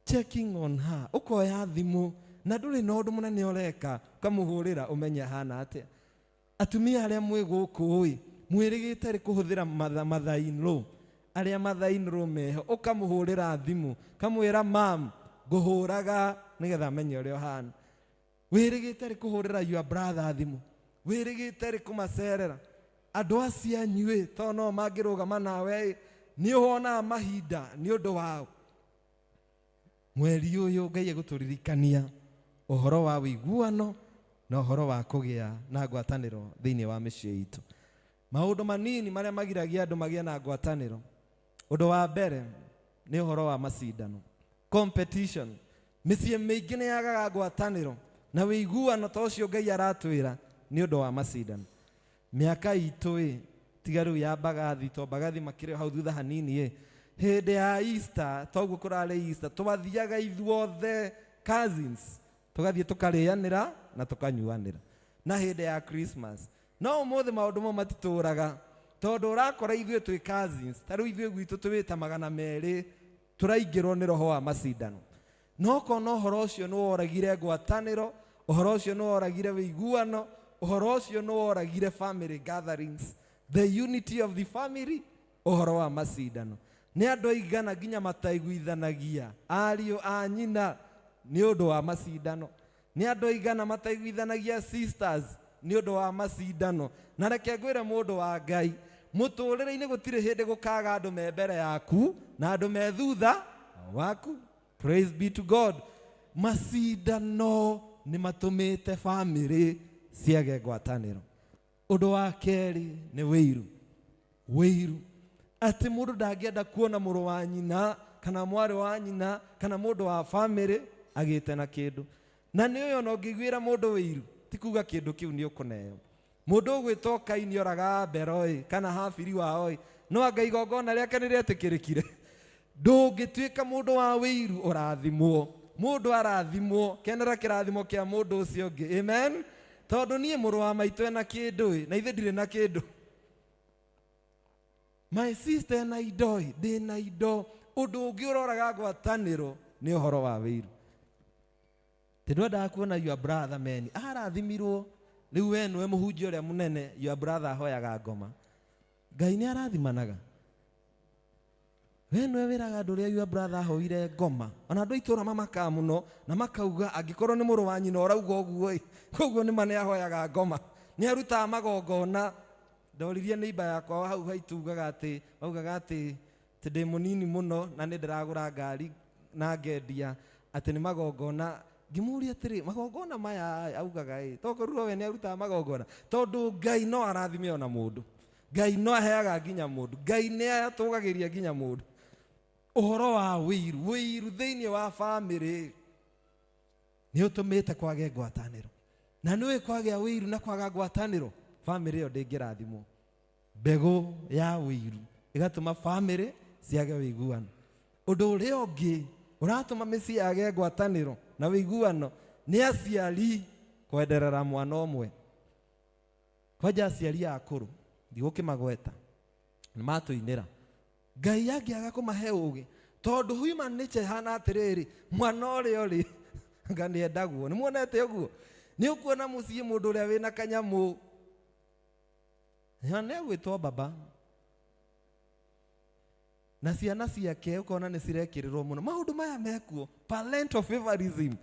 G: checking on her, ũkoya thimũ Na ndũrĩ na ũndũ mũnene ũreka, ũkamũhũrĩra ũmenye ahana atĩa. Atumia arĩa mwĩ gũkũ ĩ, mwĩrĩgĩte rĩ kũhũthĩra mother-in-law, arĩa mother-in-law meho, ũkamũhũrĩra thimũ, ũkamwĩra mam, ngũhũraga nĩgetha amenye ũrĩa ũhana. Wĩrĩgĩte rĩ kũhũrĩra your brother thimũ, wĩrĩgĩte rĩ kũmacerera. Andũ acio anyu ĩ, tondũ no mangĩrũgama nawe ĩ, nĩ ũhonaga mahinda nĩ ũndũ wao. Mweri ũyũ Ngai egũtũririkania ũhoro wa ũiguano na ũhoro wa kũgĩa na ngwatanĩro thĩinĩ wa mĩciĩ itũ. Maũndũ manini marĩa magiragia andũ magĩe na ngwatanĩro. Ũndũ wa mbere nĩ ũhoro wa macindano, competition. Mĩciĩ mĩingĩ nĩ yagaga ngwatanĩro na ũiguano ta ũcio Ngai aratwĩra nĩ ũndũ wa macindano. Mĩaka itũ ĩ, tiga rĩu ya Mbagathi, to Mbagathi makĩrĩ hau thutha hanini ĩ, hĩndĩ ya Easter, toguo kũrarĩ Easter, twathiaga ithuothe cousins, tũgathiĩ tũkarĩanĩra na tũkanyuanĩra. Na hĩndĩ ya Christmas. No ũmũthĩ maũndũ mau matitũraga, tondũ ũrakora ithuĩ twĩ cousins, ta rĩu ithuĩ gwitũ twĩ ta 200, tũraingĩrwo nĩ roho wa macindano. No kona ũhoro ũcio nĩ woragire ngwatanĩro, ũhoro ũcio nĩ woragire ũiguano, ũhoro ũcio nĩ woragire family gatherings, the unity of the family, ũhoro wa macindano. Nĩ andũ aigana nginya mataiguithanagia, ariũ a nyina nĩ ũndũ wa macindano. Nĩ andũ aigana mataiguithanagia sisters nĩ ũndũ wa macindano. Na reke ngwĩre mũndũ wa Ngai, mũtũrĩre-inĩ gũtirĩ hĩndĩ gũkaga andũ me mbere yaku na andũ me thutha waku. Praise be to God. Macindano nĩ matũmĩte family ciage ngwatanĩro. Ũndũ wa kerĩ nĩ wĩiru. Wĩiru. Atĩ mũndũ ndangĩenda kuona mũrũ wa nyina kana mwarĩ wa nyina kana mũndũ wa family agĩte na kĩndũ. Na nĩ ũyũ ona ũngĩiguĩra mũndũ wĩiru, ti kuga kĩndũ kĩu nĩ ũkũneo. Mũndũ ũgwĩtwo Kaini oraga Abelo ĩ, kana Habili wao ĩ, no anga igongona rĩake nĩ rĩetĩkĩrĩkire. Ndũngĩtuĩka mũndũ wa wĩiru ũrathimwo. Mũndũ arathimwo, kenera kĩrathimo kĩa mũndũ ũcio ũngĩ. Amen. Tondũ niĩ mũrũ wa maitũ ena kĩndũ ĩ, na ithe ndirĩ na kĩndũ. My sister ena indo ĩ, ndĩ na indo. Ũndũ ũngĩ ũroraga ngwatanĩro nĩ ũhoro wa wĩiru. Tĩ ndwendaga kuona your brother meni arathimirwo, rĩu we nĩwe mũhunjia ũrĩa mũnene, your brother ahoyaga ngoma. Ngai nĩ arathimanaga. We nĩwe wĩraga andũ ũrĩa your brother ahoire ngoma. Ona andũ a itũũra mamakaga mũno na makauga angĩkorwo nĩ mũrũ wa nyina ũrauga ũguo ĩ, koguo nĩ ma nĩ ahoyaga ngoma. Nĩ arutaga magongona. Ndoririe neighbor yakwa hau haitũ ugaga atĩ, augaga atĩ atĩ ndĩ mũnini mũno na nĩ ndĩragũra ngari na ngendia, atĩ nĩ magongona. Ngĩmũria atĩrĩ, magongona maya augaga ĩ, tokorwo we nĩ arutaga magongona? Tondũ Ngai no arathime ona mũndũ. Ngai no aheaga nginya mũndũ. Ngai nĩ atũgagĩria nginya mũndũ. Ũhoro wa wĩiru, wĩiru thĩinĩ wa family nĩ ũtũmĩte kwage ngwatanĩro. Na nĩũĩ kwagĩa wĩiru na kwaga ngwatanĩro, family ĩyo ndĩngĩrathimwo. Mbegũ ya wĩiru ĩgatũma family ciage ũiguano. Ũndũ ũrĩa ũngĩ ũratũma mĩciĩ yage ngwatanĩro na ũiguano nĩ aciari kwenderera mwana ũmwe. Kwanja aciari akũrũ, ndigũkĩmagweta, nĩ matũinĩra. Ngai angĩaga kũmahe ũgĩ, tondũ human nature ĩhana atĩrĩrĩ, mwana ũrĩa ũrĩ anga nĩ endagwo. Nĩ muonete ũguo? Nĩ ũkuona mũciĩ mũndũ ũrĩa wĩna kanyamũ, nĩ egwĩtwo baba. Na ciana ciake ũkona nĩ cirekĩrĩrwo mũno. Maũndũ maya mekuo, parental favorism.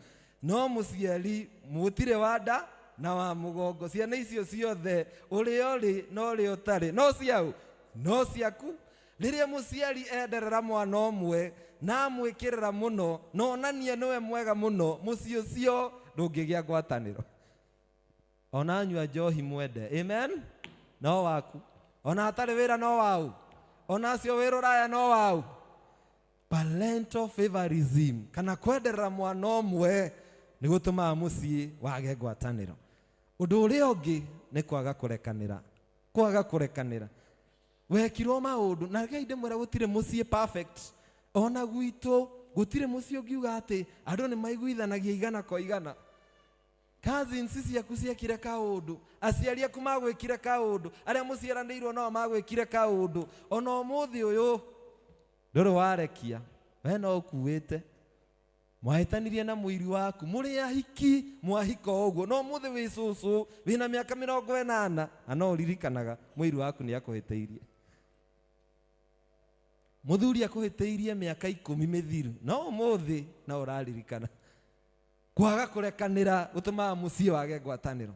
G: No mũciari mũtirĩ wa nda na wa mũgongo. Ciana icio ciothe ũrĩa ũrĩ na ũrĩa ũtarĩ, no ciaũ, no ciaku. Rĩrĩa mũciari enderera mwana ũmwe na amwĩkĩrĩra mũno na onanie nĩwe mwega mũno, mũciĩ ũcio ndũngĩgĩa ngwatanĩro. Ona anyua njohi mwende, amen, no waku. Ona atarĩ wĩra no wau. Ona acio wĩ rũraya no wau. Parental favorism kana kwenderera mwana ũmwe nĩ gũtũmaga mũciĩ wage ngwatanĩro. Ũndũ ũrĩa ũngĩ nĩ kwaga kũrekanĩra. Kwaga kũrekanĩra. Wekirwo maũndũ na reke ndĩmwĩre gũtirĩ mũciĩ perfect. Ona gwitũ gũtirĩ mũciĩ ũngiuga atĩ andũ nĩ maiguithanagia igana kwa igana. Cousins ciaku ciekire kaũndũ, aciari aku magwĩkire kaũndũ, arĩa mũciaranĩirwo nao magwĩkire kaũndũ. Ona ũmũthĩ ũyũ ndũrĩ warekia, we no ũkuĩte. Mwahĩtanirie na mũiri waku mũrĩ ahiki, mwahika o ũguo, no ũmũthĩ wĩ cũcũ wĩna mĩaka 80 na no ũririkanaga mũiri waku nĩ akũhĩtĩirie. Mũthuri akũhĩtĩirie mĩaka 10 mĩthiru, no ũmũthĩ no ũraririkana. Kwaga kũrekanĩra gũtũmaga mũciĩ wage ngwatanĩro.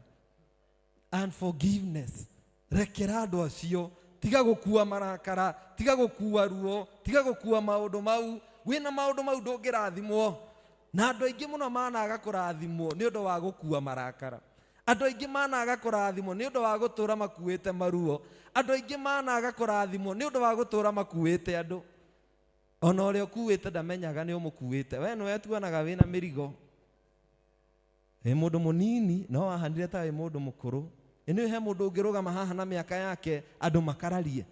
G: Unforgiveness, rekera andũ acio, tiga gũkua marakara, tiga gũkua ruo, tiga gũkua maũndũ mau. Wĩna maũndũ mau ndũngĩrathimwo. Na andũ aingĩ mũno managa kũrathimwo nĩ ũndũ wa gũkua marakara. Andũ aingĩ managa kũrathimwo nĩ ũndũ wa gũtũra makuĩte maruo. Andũ aingĩ managa kũrathimwo nĩ ũndũ wa gũtũra makuĩte andũ. Ona ũrĩa ũkuĩte ndamenyaga nĩ ũmũkuĩte. We nĩwe tuonaga wĩna mĩrigo. Wĩ mũndũ mũnini no wahanire ta wĩ mũndũ mũkũrũ. Ĩ he mũndũ ũngĩrũgama haha na mĩaka yake andũ makararie,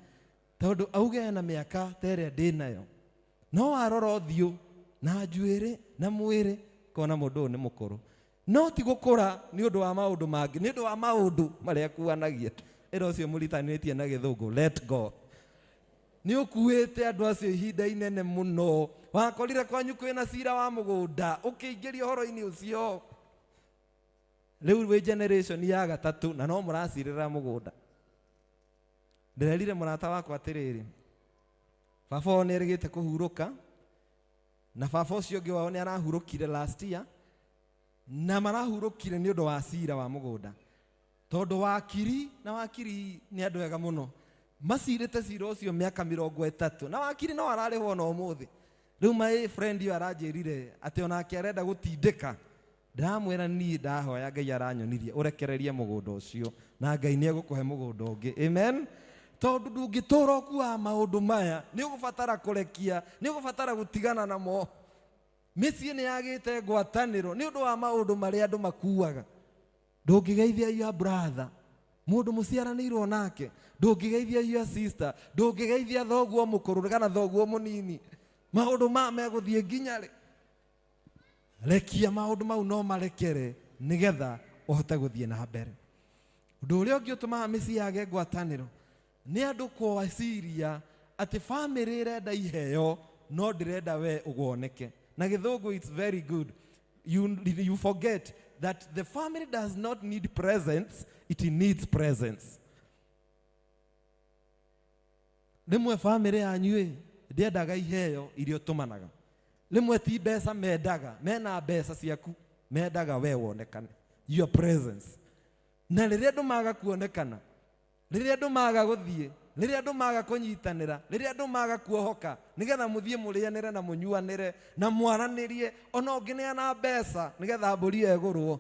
G: tondũ auge ena mĩaka ta ĩrĩa ndĩnayo. No warora ũthiũ na njuĩrĩ na mwĩrĩ kona mũndũ ũyũ nĩ mũkũrũ. No ti gũkũra nĩ ũndũ wa maũndũ mangĩ, nĩ ũndũ wa maũndũ marĩa akuanagia. Ĩra ũcio mũritanĩtie na gĩthũngũ, let go. Nĩ ũkuĩte andũ acio ihinda inene mũno. Wakorire kwanyu kwĩna cira wa mũgũnda, ũkĩingĩria ũhoro-inĩ ũcio. Rĩu wĩ generation ya gatatũ na no mũracirĩra mũgũnda. Ndĩrerire mũrata wakwa atĩrĩrĩ, baba wao nĩ erĩgĩte kũhurũka, na baba ũcio ũngĩ wao nĩ arahurũkire last year, na marahurũkire nĩ ũndũ wa cira wa mũgũnda. Tondũ wakiri na wakiri nĩ andũ ega mũno, macirĩte cira ũcio mĩaka 30, na wakiri no ararĩhwo na ũmũthĩ. Rĩu my friend ũyũ aranjĩrire atĩ onake arenda gũtindĩka. Ndĩramwĩra niĩ ndahoya Ngai aranyonirie ũrekererie mũgũnda ũcio na Ngai nĩ egũkũhe mũgũnda ũngĩ. Amen. Tondũ ndũngĩtũra ũkuaga maũndũ maya, nĩ ũgũbatara kũrekia, nĩ ũgũbatara gũtigana namo. Mĩciĩ nĩ yagĩte ngwatanĩro nĩ ũndũ wa maũndũ marĩa andũ makuaga. Ndũngĩgeithia your brother, mũndũ mũciaranĩirwo nake, ndũngĩgeithia your sister, ndũngĩgeithia thoguo mũkũrũ kana thoguo mũnini. Maũndũ maya megũthiĩ nginya rĩ? Rekia maũndũ mau no marekere nĩgetha ũhote gũthiĩ na mbere. Ũndũ ũrĩa ũngĩ ũtũmaga mĩciĩ yage ngwatanĩro nĩ andũ kweciria atĩ famĩlĩ ĩrenda iheo no ndĩrenda we ũgoneke. Na gĩthũngũ it's very good. You forget that the family does not need presents, it needs presence. Rĩmwe famĩlĩ yanyu ĩ ndĩendaga iheo iria ũtũmanaga. Rĩmwe ti mbeca mendaga, mena mbeca ciaku, mendaga we wonekane, your presence. Na rĩrĩa andũ maga kuonekana, rĩrĩa andũ maga gũthiĩ, rĩrĩa andũ maga kũnyitanĩra, rĩrĩa andũ maga kuohoka, nĩgetha mũthiĩ mũrĩanĩre na mũnyuanĩre na mwaranĩrie, ona ũngĩneana mbeca nĩgetha mbũri ĩyo ĩgũrwo.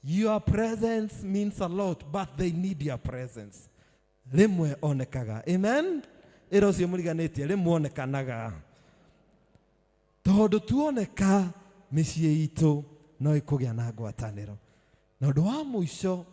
G: Your presence means a lot, but they need your presence. Rĩmwe onekaga. Amen. Ĩra ũcio mũriganĩtie, rĩmwe onekanaga. Tondũ tuoneka mĩciĩ itũ no ĩkũgĩa na ngwatanĩro. Na ũndũ wa mũico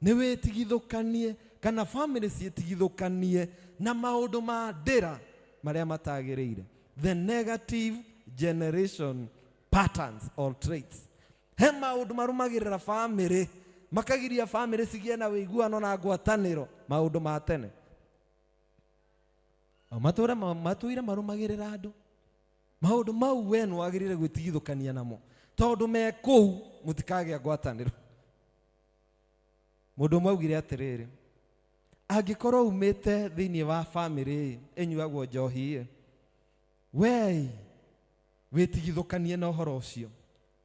G: nĩ wĩtigithũkanie kana famĩlĩ ciĩtigithũkanie na maũndũ ma ndĩra marĩa matagĩrĩire. The negative generation patterns or traits. He maũndũ marũmagĩrĩra famĩlĩ, makagiria famĩlĩ cigĩe na ũiguano na ngwatanĩro, maũndũ ma tene. O matũire marũmagĩrĩra andũ. Maũndũ mau we nĩ wagĩrĩire gwĩtigithũkania namo, tondũ me kũu mũtikagĩa ngwatanĩro. Mũndũ ũmwe augire atĩrĩrĩ, angĩkorwo umĩte thĩinĩ wa famĩlĩ ĩnyuagwo njohi ĩ, we wĩtigithũkanie na ũhoro ũcio.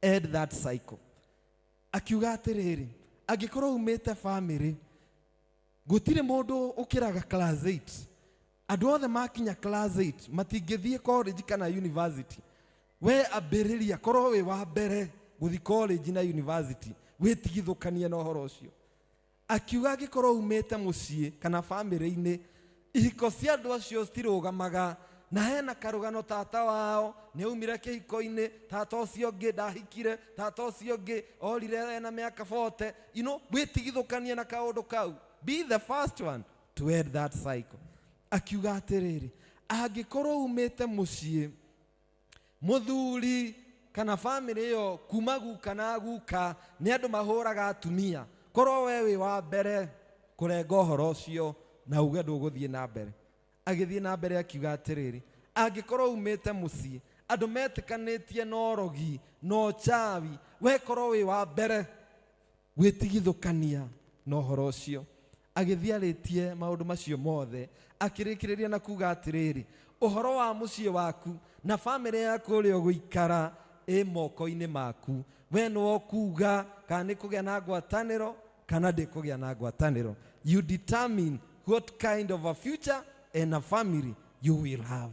G: End that cycle. Akiuga atĩrĩrĩ, angĩkorwo umĩte famĩlĩ gũtirĩ mũndũ ũkĩraga class 8, andũ othe makinya class 8 matingĩthiĩ college kana university, we ambĩrĩria korwo wĩ wa mbere gũthiĩ college na university, wĩtigithũkanie na ũhoro ũcio. Akiuga angĩkorwo umĩte mũciĩ kana famĩlĩ-inĩ, ihiko cia andũ acio citirũgamaga, na hena karũgano tata wao nĩ aumire kĩhiko-inĩ, tata ũcio ũngĩ ndahikire, tata ũcio ũngĩ orire ena mĩaka 40. You know, wĩtigithũkanie na kaũndũ kau. Be the first one to end that cycle. Akiuga atĩrĩrĩ, angĩkorwo umĩte mũciĩ mũthuri kana famĩlĩ ĩyo kuma guka na guka nĩ andũ mahũraga atumia, korwo we wĩ wa mbere kũrenga ũhoro ũcio na uge ndũgũthiĩ na mbere. Agĩthiĩ na mbere akiuga atĩrĩrĩ, angĩkorwo umĩte mũciĩ Andũ metĩkanĩtie na ũrogi na ũchawi, wekorwo wĩ wa mbere gwĩtigithũkania na ũhoro ũcio. Agĩthiĩ arĩtie maũndũ macio mothe, akĩrĩkĩrĩria na kuga atĩrĩrĩ, ũhoro wa mũciĩ waku na bamĩrĩ yaku ũrĩa ũgũikara ĩ moko-inĩ maku. We nĩwe ũkuga kana nĩ kũgĩa na ngwatanĩro kana ndĩkũgĩa na ngwatanĩro. You determine what kind of a future and a family you will have.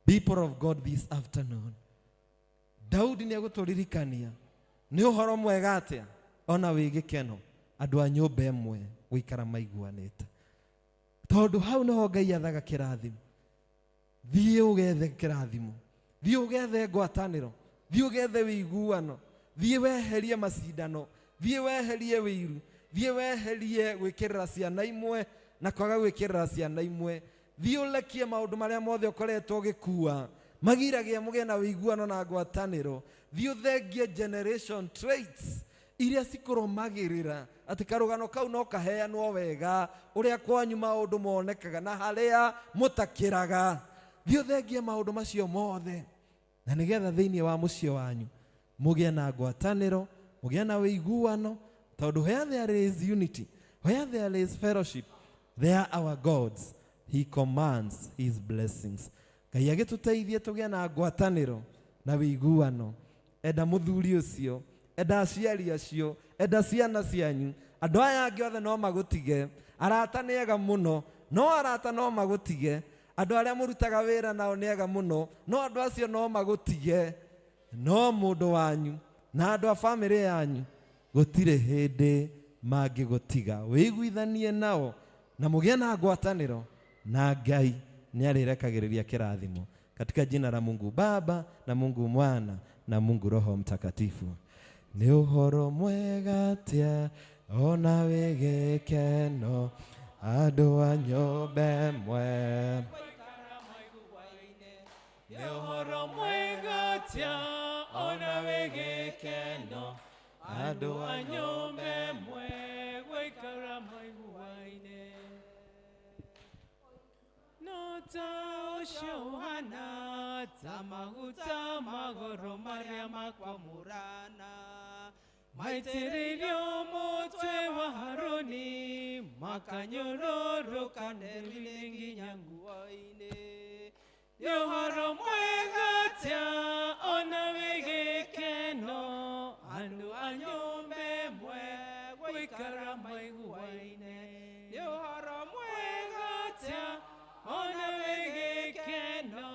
G: People of God, this afternoon, Daudi nĩ egũtũririkania nĩ ũhoro mwega atĩa ona wĩ gĩkeno andũ a nyũmba ĩmwe gũikara maiguanĩte, tondũ hau nĩho Ngai athaga kĩrathimo. Thiĩ ũgethe kĩrathimo, thiĩ ũgethe ngwatanĩro, thiĩ ũgethe wĩiguano, thiĩ weherie macindano, thiĩ weherie wĩiru, thiĩ weherie gwĩkĩrĩra ciana imwe na kwaga gwĩkĩrĩra ciana imwe, thiĩ ũrekie maũndũ marĩa mothe ũkoretwo ũgĩkua magiragia mũgĩe na wĩiguano na ngwatanĩro. Thiĩ ũthengie generation traits iria cikũrũmagĩrĩra atĩ karũgano kau no kaheanwo wega ũrĩa kwanyu maũndũ monekaga na harĩa mũtakĩraga. Thiĩ ũthengie maũndũ macio mothe na nĩgetha thĩinĩ wa mũciĩ wanyu mũgĩe na ngwatanĩro, mũgĩe na wĩiguano, tondũ where there is unity, where there is fellowship, there our gods he commands his blessings. Ngai agĩtũteithie tũgĩe na ngwatanĩro na wĩiguano. Enda mũthuri ũcio, enda aciari acio, enda ciana cianyu. Andũ aya angĩ othe no magũtige. Arata nĩ ega mũno, no arata no magũtige. Andũ arĩa mũrutaga wĩra nao nĩ ega mũno, no andũ acio no magũtige. No mũndũ wanyu na andũ a bamĩrĩ yanyu gũtirĩ hĩndĩ mangĩgũtiga. Wĩiguithanie nao na mũgĩe na ngwatanĩro, na Ngai nĩ arĩrekagĩrĩria kĩrathimo. Katika jina la Mungu Baba na Mungu Mwana na Mungu Roho Mtakatifu. Nĩ ũhoro mwega atĩa ona wĩ gĩkeno andũ a nyũmba ĩmwe.
B: Nĩ ũhoro mwega atĩa ona wĩ gĩkeno andũ a nyũmba ĩmwe gũikara maiguaine. No ta ũcio ũhana ta maguta magoro marĩa makwamũrana, maitĩrĩirio mũtwe wa Harũni, makanyũrũrũka nderu-inĩ nginya nguo-inĩ. Nĩ ũhoro mwega atĩa ona wĩ gĩkeno andũ a nyũmba ĩmwe gũikara maiguaine. Nĩ ũhoro mwega atĩa ona wĩ gĩkeno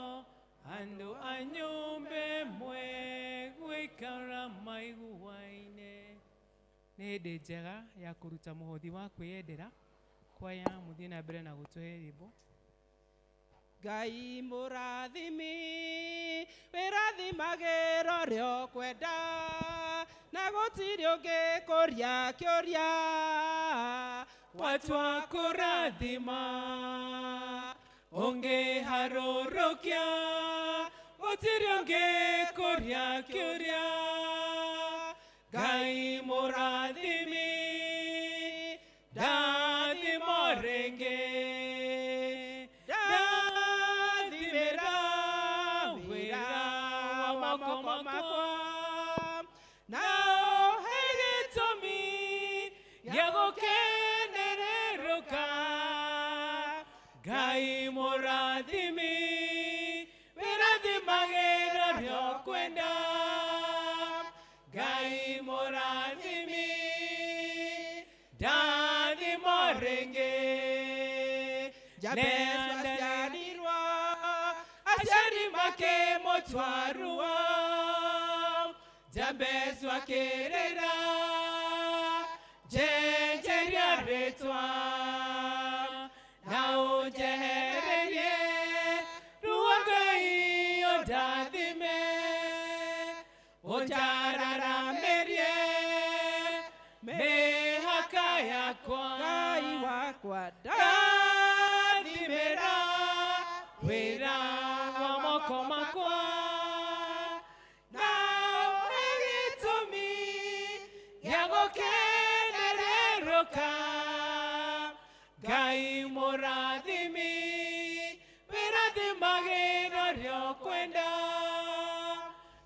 B: andũ a nyũmba ĩmwe gũikara maiguaine.
A: Nĩ hĩndĩ njega ya kũruta mũhothi wa kwĩyendera. Kwaya mũthiĩ na mbere na gũtũhe rwĩmbo.
H: Ngai mũrathimi wĩrathimagĩra ũrĩa ũkwenda, na gũtirĩ ũngĩ kũria kĩũria.
B: Watua kũrathima ũngĩharũrũkia, gũtirĩ ũngĩ kũria kĩũria. Ngai mũrathimi ndathimo rĩngĩ, ndathimĩra wĩra wa moko makwa, na ũhe gĩtũmi gĩa gũkenererũka. Ngai mũrathimi wĩrathimagĩra ũrĩa ũkwenda. Ngai mũrathimi ndathimo rĩngĩ.
H: Jabezu aciarirwo,
B: aciari makĩmũtwarua, Jabezu akĩrĩra njenjeria rĩtwa, na ũnjehererie ruo Ngai ũndathime, ũnjararamĩrie mĩhaka yakwa.
H: Ngai wakwa
B: Ndathimĩra wĩra wa moko makwa, na ũhe gĩtũmi gĩa gũkenererũka. Ngai mũrathimi wĩrathimagĩra ũrĩa ũkwenda.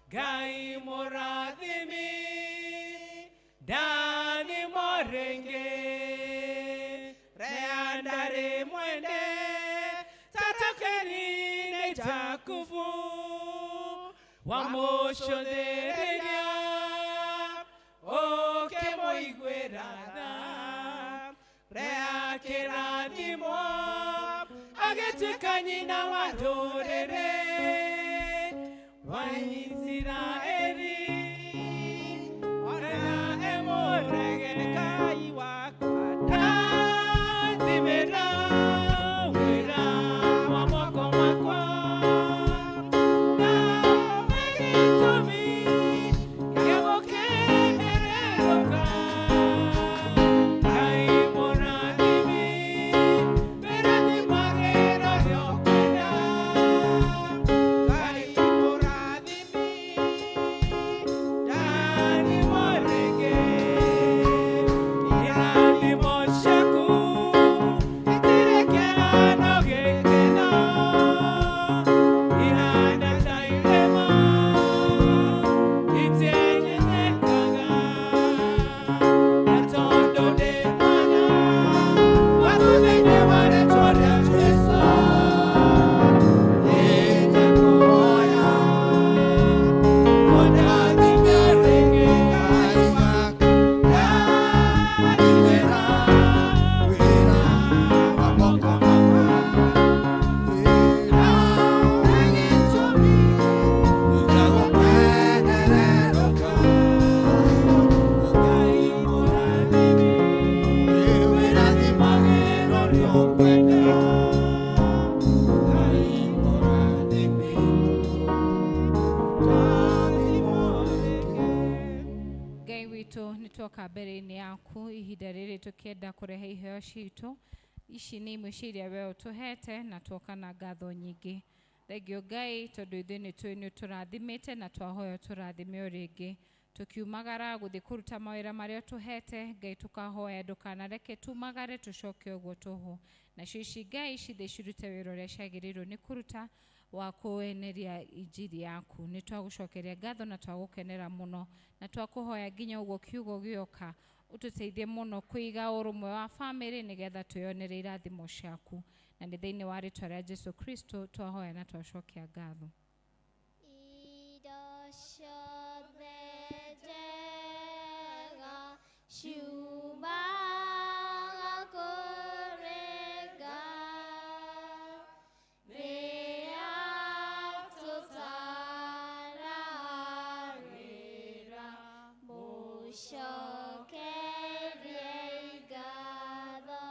B: Ngai mũrathimi ndani morenge Rea ndarĩ mwende tatakeni nĩ Jakubu wamũcũthĩrĩria ũkĩmũiguĩra tha Rea kĩrathimo agĩtuĩka nyina wa ndũrĩrĩ wa Isiraeli ona emũrege Ngai wakwa ndathimĩra wĩra wa moko makwa nawe gĩtũmi gĩa gũkenererũka Ngai mũrathimi wĩrathimagĩra ũrĩa ũkwenda Ngai mũrathimi ndani mũrĩngĩ irathimo ciaku itirĩ kĩhano gĩkeno ihana ta irĩma itienyenyekaga na tondũ ndĩ mwana waku thĩinĩ wa rĩtwa rĩa Jesũ nĩndakũhoya ũndathime rĩngĩ Ngai wakwa ndathimĩra wĩra wa moko makwa nawe gĩtũmi gĩa gũkenererũka Ngai mũrathimi wĩrathimagĩra ũrĩa ũkwenda Ngai mũrathimi ndathimwo rĩngĩ.
F: Ngai witũ nĩ tuoka mbere-inĩ yaku ihinda rĩrĩ tũkĩenda kũrehe iheo citũ ici nĩ imwe cia iria we ũtũhete na tuoka na ngatho nyingĩ thengio Ngai tondũ ithuĩ nĩ tũĩ nĩ ũtũrathimĩte na twahoya ũtũrathime o rĩngĩ tũkiumagara gũthiĩ kũruta mawĩra marĩa ũtũhete Ngai tũkahoya ndũkanareke tumagare tũcoke ũguo tũhũ nacio ici Ngai cithiĩ cirute wĩra ũrĩa ciagĩrĩirwo nĩ kũruta wa kũeneria injiri yaku nĩ twagũcokeria ngatho na twagũkenera mũno na twakũhoya nginya ũguo kiugo gĩoka ũtũteithie mũno kũiga ũrũmwe wa bamĩrĩ nĩgetha twĩyonere irathimo ciaku na nĩ thĩinĩ wa rĩtwa rĩa Jesu Kristo twahoya na twacokia ngatho.
I: Indo ciothe njega ciumaga kũrĩ Ngai rĩrĩa tũtararĩra mũcokeriei ngatho.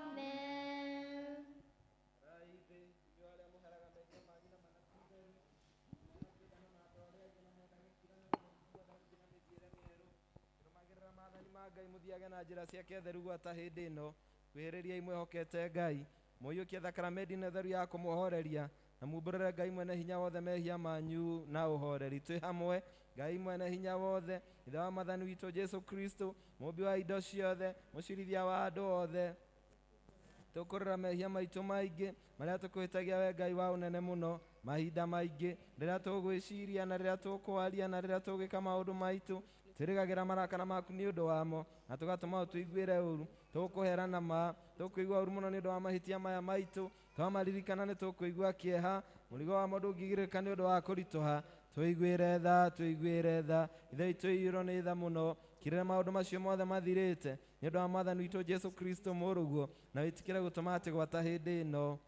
I: Amen.
G: Rũmagĩrĩra maathani ma Ngai mũthiage na njĩra ciake theru gwata hĩndĩ ĩno kwĩhĩrĩriai mwĩhokete Ngai mũiyũkie thakramenti na theru ya kũmũhoreria na mumbũrĩre Ngai mwene hinya wothe mehia manyu na ũhoreri twĩ hamwe Ngai mwene hinya wothe ithe wa mwathani witũ Jesu Kristo mũmbi wa indo ciothe mũcirithia wa andũ othe tũkũrĩra mehia maitũ maingĩ marĩa tũkũhĩtagia we Ngai wa ũnene mũno mahinda maingĩ rĩrĩa tũgwĩciria na rĩrĩa tũkwaria na rĩrĩa tũgwĩka maũndũ maitũ twĩrĩgagĩra marakara maku nĩ ũndũ wamo na tũgatũma ũtũiguĩre ũru tũkũhera na ma tũkũigua ũru mũno nĩ ũndũ wa mahĩtia maya maitũ twamaririkana nĩ tũkũigua kĩeha mũrigo wamo ndũngĩgirĩka nĩ ũndũ wa kũritũha tũiguĩre tha tũiguĩre tha ithe witũ iyũrwo nĩ tha mũno kirĩre maũndũ macio mothe mathirĩte nĩ ũndũ wa mwathani witũ Jesu Kristo mũrũguo na wĩtĩkĩre gũtũma atĩ gwata hĩndĩ ĩno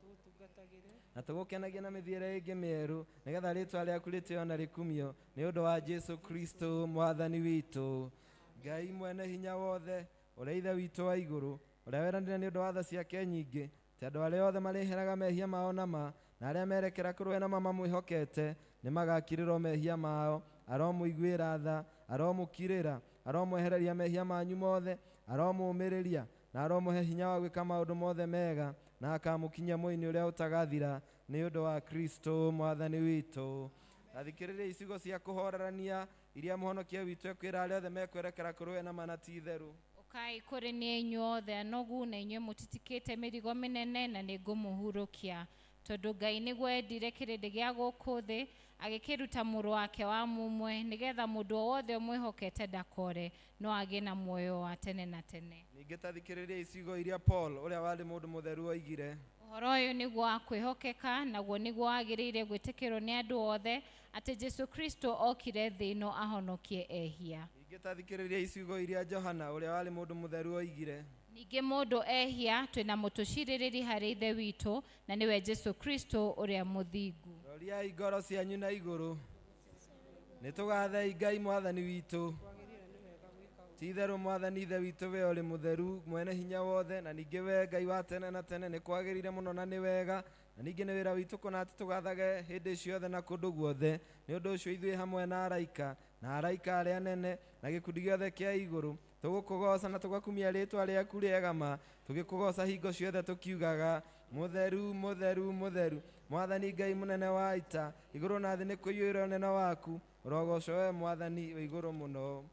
G: na tũgũkenagia na mĩthiĩre ĩngĩ mĩerũ nĩgetha rĩtwa rĩaku rĩtĩo na rĩkumio nĩ ũndũ wa Jesu Kristo mwathani witũ. Ngai mwene hinya wothe ũrĩa ithe witũ wa igũrũ ũrĩa weranire nĩ ũndũ wa tha ciake nyingĩ ti andũ arĩa othe marĩheraga mehia mao na ma na arĩa merekera kũrĩ we na ma mamwĩhokete nĩ magakirĩrwo mehia mao aromũiguĩra tha aromũkirĩra aromwehereria mehia manyu mothe aromũũmĩrĩria na aromũhe hinya wa gwĩka maũndũ mothe mega na akamũkinyia mũinĩ ũrĩa ũtagathira nĩ ũndũ wa Kristo mwathani witũ. Athikĩrĩria icigo cia kũhorerania iria mũhonokia witũ ekwĩra arĩa othe mekwerekera kũrĩ we na ma na ti itherũ.
F: Ũkai kũrĩ niĩ inyuothe anogu na inyuĩ mũtitikĩte mĩrigo mĩnene na nĩngũmũhurũkia. Tondũ Ngai nĩguo endire kĩrĩndĩ gĩa gũkũ thĩ, agĩkĩruta mũrũ wake wa mũmwe, nĩgetha mũndũ o wothe ũmwĩhokete ndakore, no agĩe na muoyo wa tene na tene.
G: Ningĩ ta thikĩrĩria icigo iria Paul ũrĩa warĩ mũndũ mũtheru oigire.
F: Ũhoro ũyũ nĩguo wa kwĩhokeka, naguo nĩguo wagĩrĩire gwĩtĩkĩrwo nĩ andũ othe, atĩ Jesu Kristo okire thĩ ĩno ahonokie ehia.
G: Ningĩ ta thikĩrĩria icigo iria Johana ũrĩa warĩ mũndũ mũtheru oigire.
F: Ningĩ mũndũ ehia, twĩna mũtũcirĩrĩri harĩ Ithe witũ, na nĩwe Jesu Kristo ũrĩa mũthingu.
G: Roriai ngoro cianyu na igũrũ. Nĩ tũgathei Ngai mwathani witũ. Ti itherũ mwathani Ithe witũ we ũrĩ mũtheru mwene hinya wothe, na ningĩ we Ngai wa tene na tene nĩ kwagĩrĩire mũno na nĩ wega, na ningĩ nĩ wĩra witũ kũna atĩ tũgathage hĩndĩ ciothe na kũndũ guothe. Nĩ ũndũ ũcio ithuĩ hamwe na araika na araika arĩa anene na gĩkundi gĩothe kĩa igũrũ tũgũkũgoca na tũgakumia rĩtwa rĩaku rĩega ma, tũgĩkũgoca hingo ciothe tũkiugaga mũtheru mũtheru mũtheru mwathani Ngai mũnene wa ita, igũrũ na thĩ nĩ kũiyũire ũnene waku, ũrogocwo we mwathani wĩ igũrũ mũno.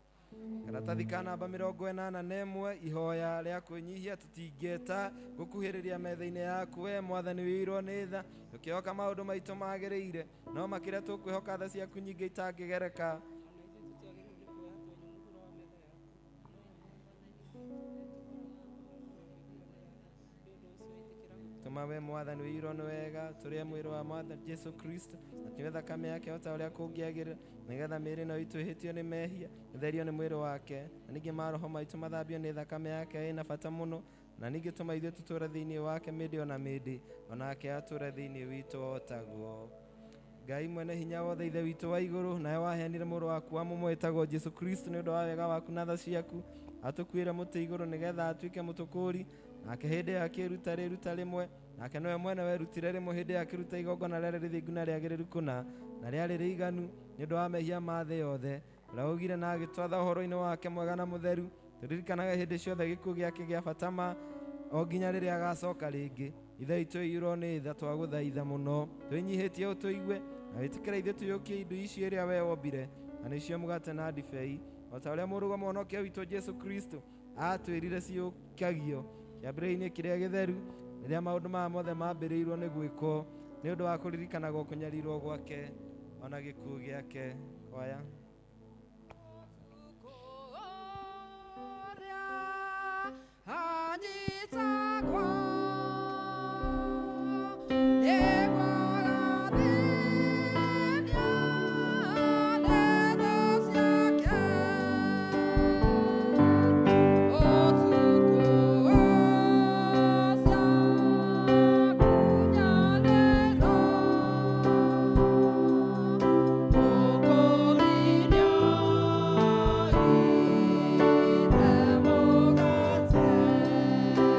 G: Karatathi ka namba 81, ihoya rĩa kwĩnyihia tũtingĩeta gũkuhĩrĩria metha-inĩ yaku we mwathani wĩirwo nĩ tha, tũkĩhoka maũndũ maitũ magĩrĩire, no makĩria tũkwĩhoka tha ciaku nyingĩ itangĩgereka. Tũma we mwathani wĩirwo nĩ wega tũrĩe mwĩrĩ wa mwathani Jesu Kristo na tũnyue thakame yake o ta ũrĩa kũngĩagĩrĩra, nĩgetha mĩĩrĩ ĩno itũ ĩhĩtio nĩ mehia ĩtherio nĩ mwĩrĩ wake, na ningĩ maroho maitũ mathambio nĩ thakame yake ĩna bata mũno, na ningĩ tũma ithuĩ tũtũũre thĩinĩ wake mĩndĩ ona mĩndĩ, onake atũũre thĩinĩ witũ o taguo. Ngai mwene hinya wothe Ithe witũ wa igũrũ, nawe waheanire mũrũ waku wa mũmwe wĩtagwo Jesu Kristo nĩ ũndũ wa wega waku na tha ciaku, atũkuĩre mũtĩ igũrũ nĩgetha atuĩke mũtũkũũri, nake hĩndĩ ĩyo akĩĩruta rĩruta rĩmwe, nake nĩwe mwene werutire rĩmwe hĩndĩ ĩyo akĩruta igongona rĩarĩ rĩthingu na rĩagĩrĩru kũna, na rĩarĩ rĩiganu nĩ ũndũ wa mehia ma thĩ yothe, ũrĩa waugire na agĩtwatha ũhoro-inĩ wake mwega na mũtheru, tũririkanaga hĩndĩ ciothe gĩkuũ gĩake gĩa bata ma o nginya rĩrĩa agacoka rĩngĩ. Ithe witũ ĩiyũrwo nĩ tha, twagũthaitha mũno twĩnyihĩtie ũtũigue na wĩtĩkĩre ithuĩ tũiyũkie indo ici iria we wombire, na nĩcio mũgate na ndibei, o ta ũrĩa mũrũgamo mũhonokia witũ Jesu Kristo aatwĩrire ciũkagio kĩambĩrĩria-inĩ kĩrĩa gĩtheru, rĩrĩa maũndũ maya mothe mambĩrĩirwo nĩ gwĩkwo nĩ ũndũ wa kũririkanagwo kũnyarirwo gwake ona gĩkuũ gĩake. Kwaya.
B: Thank you.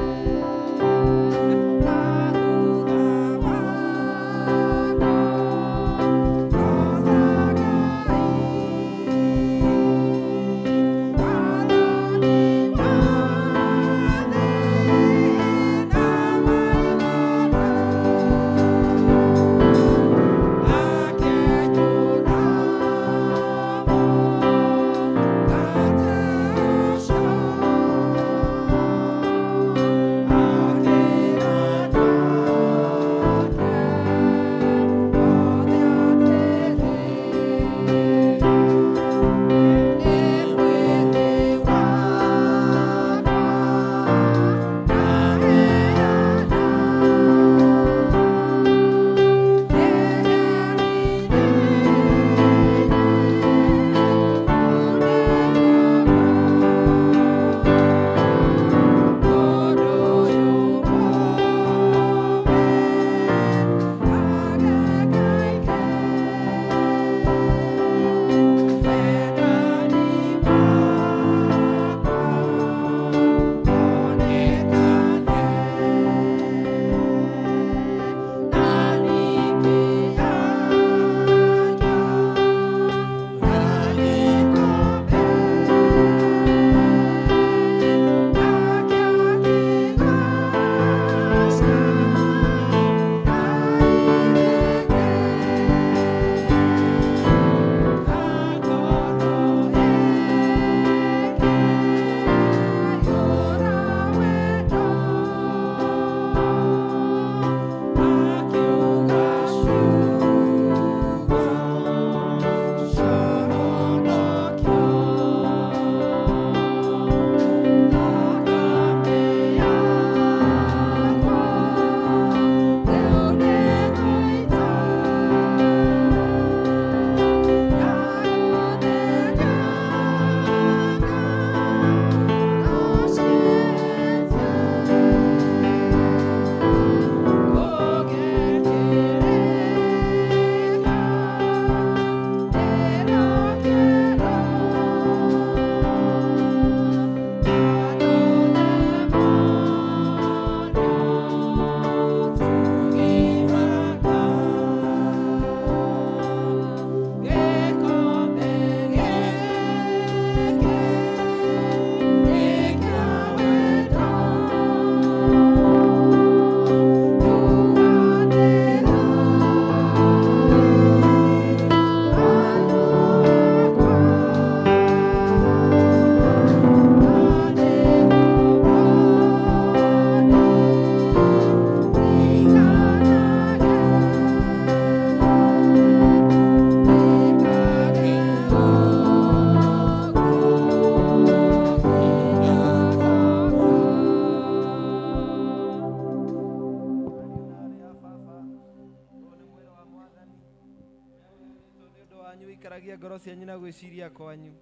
G: Wanyu wĩikaragie ngoro cianyu na gwĩciria kwanyu,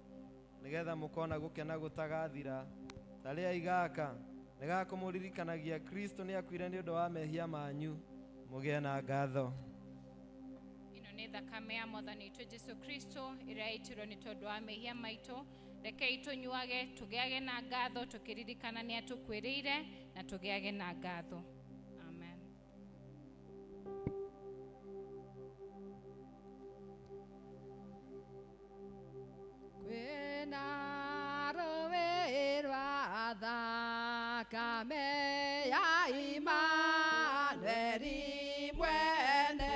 G: nĩgetha mũkona gũkena gũtagathira. Tarĩai gaka nĩ gakũmũririkanagia Kristo nĩ akuire nĩ ũndũ wa mehia manyu, mũgĩe na ngatho.
F: Ĩno nĩ thakame ya mwathani witũ Jesu Kristo ĩrĩa yaitirwo nĩ tondũ wa mehia maitũ. Rekei tũnyuage tũgĩage na ngatho, tũkĩririkana nĩ atũkuĩrĩire, na tũgĩage na ngatho. Amen.
E: Kwĩna rũĩ rwa thakame ya Imanueli mwene,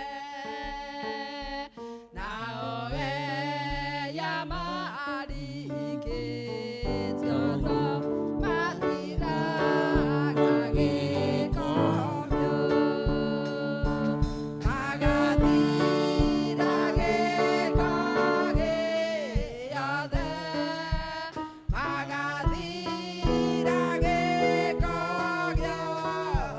E: nawe yamarikĩtio mathiraga gĩko biũ, magathira gĩko gĩothe, magathira gĩko gĩothe.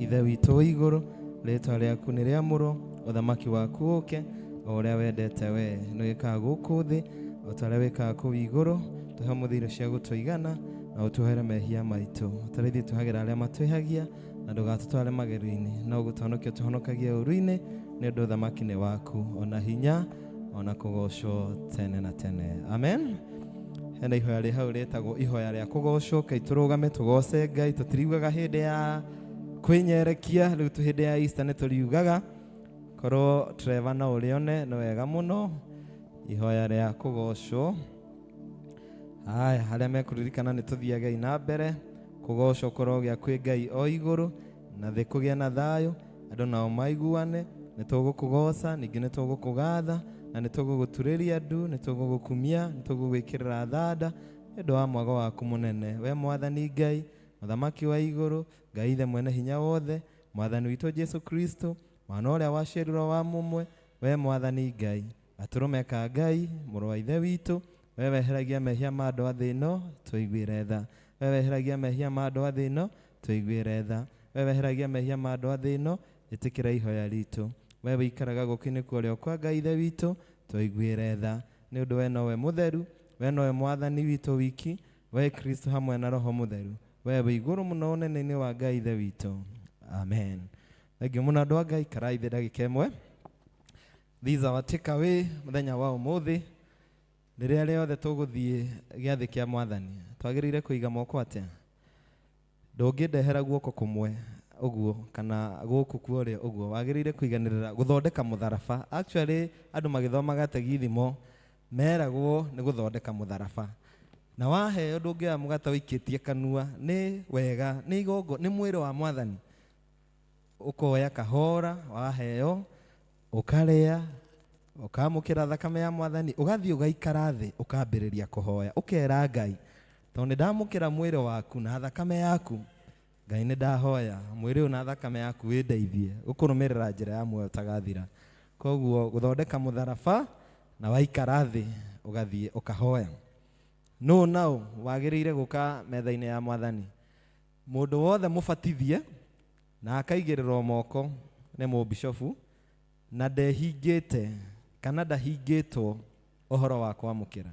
G: Ithe witũ wĩ igũrũ, rĩtwa rĩaku nĩ rĩamũrwo, ũthamaki waku ũke, o ũrĩa wendete we nĩ wĩkaga gũkũ thĩ o ta ũrĩa wĩkaga kũu igũrũ. Tũhe ũmũthĩ irio cia gũtũigana na ũtuohere mehia maitũ ta ũrĩa ithuĩ tuohagĩra arĩa matwĩhagia, na ndũgatũtware magerio-inĩ, no gũtũhonokia ũtũhonokagie ũũru-inĩ, nĩ ũndũ ũthamaki nĩ waku, ona hinya, ona kũgocwo tene na tene. Amen. Hena ihoya rĩ hau rĩtagwo ihoya rĩa kũgocwo. Kai tũrũgame tũgoce Ngai. Tũtiriugaga hĩndĩ ya kwĩnyerekia, rĩu tu hĩndĩ ya Easter nĩ tũriugaga. Korwo Trevor no ũrĩone nĩ wega mũno, ihoya rĩa kũgocwo. Haya, arĩa mekũririkana nĩ tũthiagei na mbere. Kũgocwo kũrogĩa kwĩ Ngai o igũrũ, na thĩ kũgĩe na thayũ, andũ nao maiguane. Nĩ tũgũkũgoca, ningĩ nĩ tũgũkũgatha, na nĩ tũgũgũturĩria ndu, nĩ tũgũgũkumia, nĩ tũgũgwĩkĩrĩra thanda nĩ ũndũ wa mwago waku mũnene, we Mwathani Ngai, Mũthamaki wa igũrũ, Ngai Ithe mwene hinya wothe, Mwathani witũ Jesu Kristo, mwana ũrĩa waciarirwo wa mũmwe, we Mwathani Ngai, gatũrũme ka Ngai, mũrũ wa Ithe witũ, we weheragia mehia ma andũ a thĩ ĩno, tũiguĩre tha. We weheragia mehia ma andũ a thĩ ĩno, tũiguĩre tha. We weheragia mehia ma andũ a thĩ ĩno, ĩtĩkĩra ihoya ritũ. We wĩikaraga guoko-inĩ kwa ũrĩo kwa Ngai Ithe witũ, tũiguĩre tha. Nĩ ũndũ we nowe mũtheru, we nowe Mwathani witũ wiki, we Kristo hamwe na Roho Mũtheru, we wĩ igũrũ mũno ũnene-inĩ wa Ngai Ithe witũ. Amen. Thengiũ mũno andũ a Ngai, karai thĩ ndagĩka ĩmwe. These are our take away mũthenya wa ũmũthĩ. Rĩrĩa rĩothe tũgũthiĩ gĩathĩ kĩa Mwathani, twagĩrĩire kũiga moko atĩa? Ndũngĩndehera guoko kũmwe ũguo kana gũkũ kuorĩa ũguo, wagĩrĩire kũiganĩrĩra gũthondeka mũtharaba. Actually andũ magĩthomaga tegithimo meragwo nĩ gũthondeka mũtharaba. Na waheo ndũngĩoya mũgate ũikĩtie kanua, nĩ wega, nĩ igongo, nĩ mwĩrĩ wa Mwathani. Ũkoya kahora waheo, ũkarĩa, ũkamũkĩra thakame ya Mwathani, ũgathiĩ ũgaikara thĩ, ũkambĩrĩria kũhoya, ũkera Ngai, tondũ nĩ ndamũkĩra mwĩrĩ waku na thakame yaku, Ngai nĩ ndahoya mwĩrĩ ũyũ na thakame yaku wĩndeithie gũkũrũmĩrĩra njĩra ya muoyo ũtagathira. Koguo gũthondeka mũtharaba na waikara thĩ ũgathiĩ ũkahoya. Nũ naũ wagĩrĩire gũka metha-inĩ ya Mwathani? Mũndũ wothe mũbatithie na akaigĩrĩrwo moko nĩ mũbishofu na ndehingĩte kana ndahingĩtwo ũhoro wa kwamũkĩra.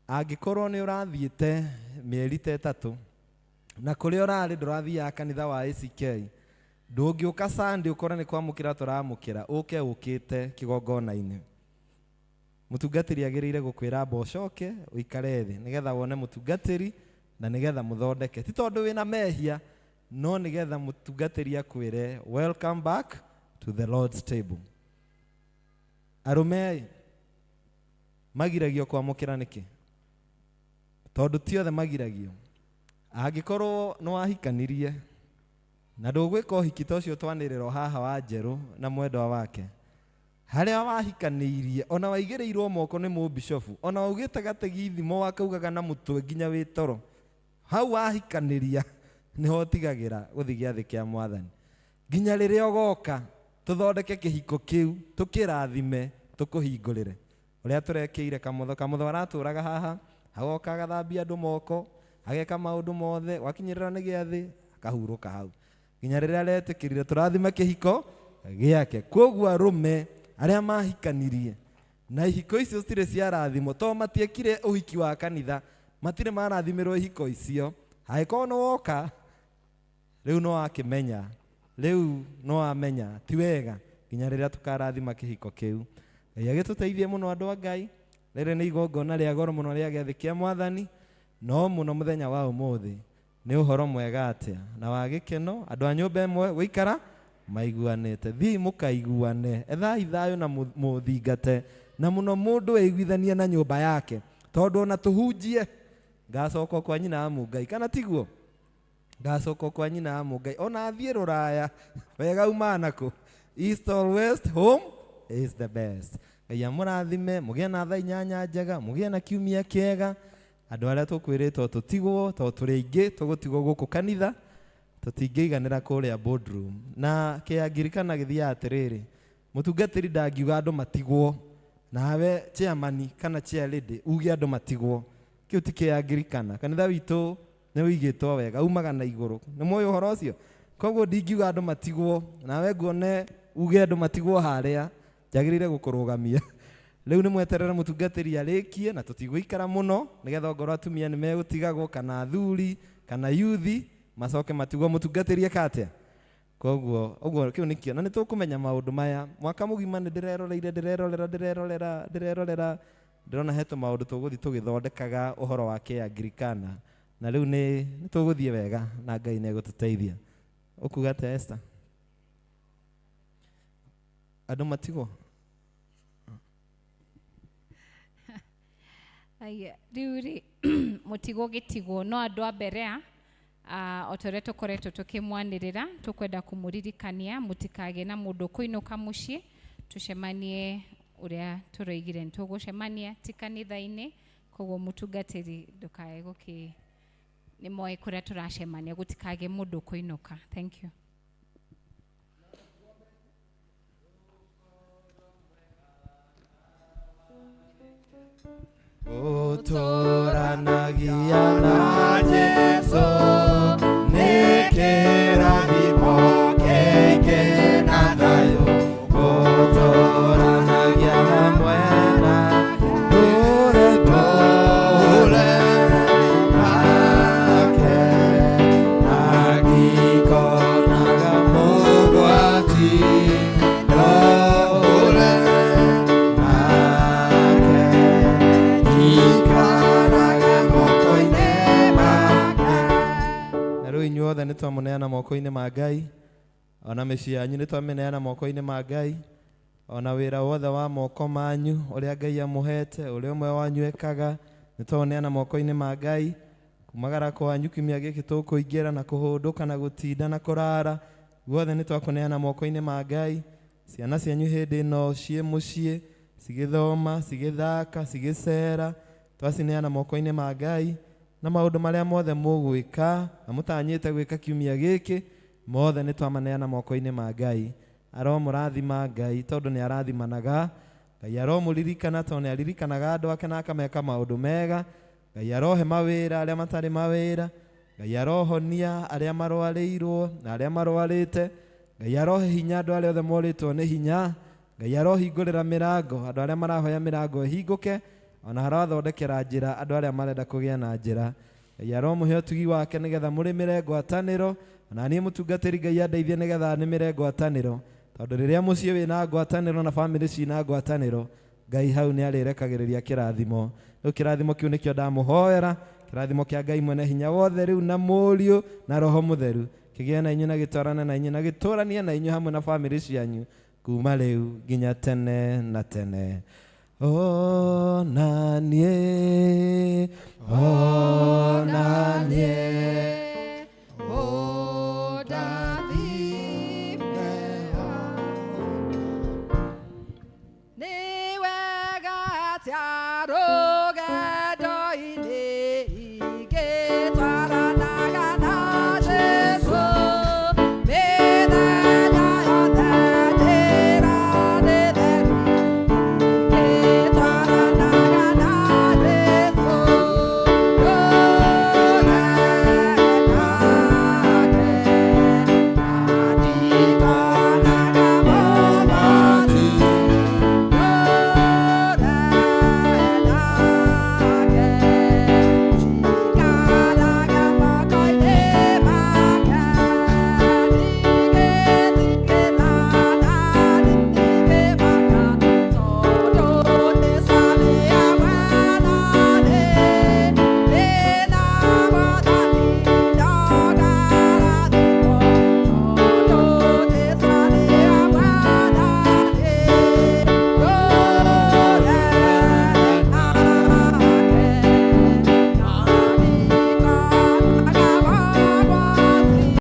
G: Angĩkorwo nĩ ũrathiĩte mĩeri ta ĩtatũ na kũrĩa ũrarĩ ndũrathiaga kanitha wa ACK, ndũngĩũka Sunday ũkore nĩ kwamũkĩra tũramũkĩra, ũke ũkĩte kĩgongona-inĩ. Mũtungatĩri agĩrĩire gũkwĩra amba ũcoke ũikare thĩ nĩgetha wone mũtungatĩri na nĩgetha mũthondeke, ti tondũ wĩna mehia, no nĩgetha mũtungatĩri akwĩre welcome back to the Lord's table. Arũme magiragio kwamũkĩra nĩkĩ? Tondũ ti othe magiragio. Angĩkorwo nĩ wahikanirie na ndũgwĩka ũhiki ta ũcio twanĩrĩrwo haha wa Njerũ na mwendwa wake, harĩa wahikanĩirie ona waigĩrĩirwo moko nĩ mũbishofu, ona waugĩte gategithimo wakaugaga na mũtwe nginya wĩ toro, hau wahikanĩria nĩho ũtigagĩra gũthiĩ gĩathĩ kĩa Mwathani nginya rĩrĩa ũgoka tũthondeke kĩhiko kĩu, tũkĩrathime, tũkũhingũrĩre. Ũrĩa tũrekĩire Kamotho, Kamotho aratũraga haha, agoka agathambia andũ moko, ageka maũndũ mothe, gwakinyĩrĩra nĩ gĩathĩ akahurũka hau nginya rĩrĩa aretĩkĩrire tũrathime kĩhiko gĩake. Koguo arũme arĩa mahikanirie na ihiko icio citirĩ ciarathimwo, tondũ matiekire ũhiki wa kanitha, matirĩ marathimĩrwo ihiko icio. Angĩkorwo nĩ woka rĩu no akĩmenya, rĩu no amenya ti wega nginya rĩrĩa tũkarathima kĩhiko kĩu. Ngai agĩtũteithie mũno andũ a Ngai. Rĩrĩ nĩ igongona rĩa goro mũno rĩa gĩathĩ kĩa Mwathani, no mũno mũthenya wa ũmũthĩ nĩ ũhoro mwega atĩa na wa gĩkeno, andũ a nyũmba ĩmwe gũikara maiguanĩte. Thiĩi mũkaiguane, ethai thayũ na mũthingate, na mũno mũndũ eiguithanie na nyũmba yake, tondũ ona tũhunjie ngacoka kwa nyina wa Mũngai, kana tiguo? Ngacoka kwa nyina wa Mũngai, ona athiĩ rũraya wega umana kũ, east or west, home is the best. Ngai amũrathime, mũgĩe na thaa inyanya njega, mũgĩe na kiumia kĩega. Andũ arĩa tũkwĩrĩtwo tũtigwo, tondũ tũrĩ aingĩ tũgũtigwo gũkũ kanitha, tũtingĩiganĩra kũrĩa boardroom. Na kĩangirikana gĩthiaga atĩrĩrĩ, mũtungatĩri ndangiuga andũ matigwo, nawe chairman kana chair lady uge andũ matigwo, kĩu ti kĩangirikana. Kanitha witũ nĩ ũigĩtwo wega, umaga na igũrũ. Nĩ mũĩ ũhoro ũcio? Koguo ndingiuga andũ matigwo, nawe nguone uge andũ matigwo harĩa, njagĩrĩire gũkũrũgamia. Rĩu nĩ mweterere mũtungatĩri arĩkie na tũtigũikara mũno nĩgetha ongorwo atumia nĩ megũtigagwo kana athuri kana yuthi macoke matigwo mũtungatĩri eka atĩa. Koguo ũguo kĩu nĩkĩo na nĩ tũkũmenya maũndũ maya mwaka mũgima nĩ ndĩreroreire ndĩrerorera ndĩrerorera ndĩrerorera ndĩrona he tũmaũndũ tũgũthiĩ tũgĩthondekaga ũhoro wa kĩangirikana na rĩu nĩ tũgũthiĩ wega na Ngai nĩ egũtũteithia. Ũkuga atĩa Esther? Andũ matigwo?
F: Aya, rĩu rĩ mũtigo gĩtigwo no andũ a Berea o ta ũrĩa tũkoretwo tũkĩmwanĩrĩra tũkwenda kũmũririkania mũtikagĩe na mũndũ ũkũinũka mũciĩ tũcemanie ũrĩa tũroigire nĩ tũgũcemania ti kanitha-inĩ koguo mũtungatĩri ndũkae gũkĩ nĩ moĩ kũrĩa tũracemania gũtikagĩe mũndũ ũkũinũka. Thank you.
G: Ũtũranagia na Jesũ nĩ kĩrathimo kĩingĩ na thayũ. Ũtũranagia hamwe na ndũre ndũre nake na ngikonaga mũgwati ndũre nake ikarage moko-inĩ make. Na rĩu inyuothe nĩ twamũneana moko-inĩ ma Ngai, ona mĩciĩ yanyu nĩ twamĩneana moko-inĩ ma Ngai, ona wĩra wothe wa moko manyu ũrĩa Ngai amũhete, ũrĩa ũmwe wanyu ekaga, nĩ twaũneana moko-inĩ ma Ngai. Kumagara kwanyu kiumia gĩkĩ tũkũingĩra na kũhũndũka na gũtinda na kũrara, guothe nĩ twakũneana moko-inĩ ma Ngai. Ciana cianyu hĩndĩ ĩno ciĩ mũciĩ cigĩthoma, cigĩthaka, cigĩcera, twacineana moko-inĩ ma Ngai. Na maũndũ marĩa mothe mũgwĩka na mũtanyĩte gwĩka kiumia gĩkĩ mothe nĩ twamaneana moko-inĩ ma Ngai. Aromũrathima Ngai tondũ nĩ arathimanaga. Ngai aromũririkana tondũ nĩ aririkanaga andũ ake na akameka maũndũ mega. Ngai arohe mawĩra arĩa matarĩ mawĩra. Ngai arohonia arĩa marwarĩirwo na arĩa marwarĩte. Ngai arohe hinya andũ arĩa othe morĩtwo nĩ hinya. Ngai arohingũrĩra mĩrango andũ arĩa marahoya mĩrango ĩhingũke, ona arothondekera njĩra andũ arĩa marenda kũgĩa na njĩra. Ngai aromũhe ũtugi wake nĩgetha mũrĩmĩre ngwatanĩro, ona niĩ mũtungatĩri Ngai andeithie nĩgetha nĩmĩre ngwatanĩro, tondũ rĩrĩa mũciĩ wĩna ngwatanĩro na bamĩrĩ cina ngwatanĩro, Ngai hau nĩ arĩrekagĩrĩria kĩrathimo. Rĩu kĩrathimo kĩu nĩkĩo ndamũhoera, kĩrathimo kĩa Ngai mwene hinya wothe rĩu na Mũriũ na Roho Mũtheru kĩgĩe na inyuĩ na gĩtwarane na inyuĩ na gĩtũranie na inyuĩ hamwe na bamĩrĩ cianyu kuma rĩu nginya tene na tene. Ona niĩ,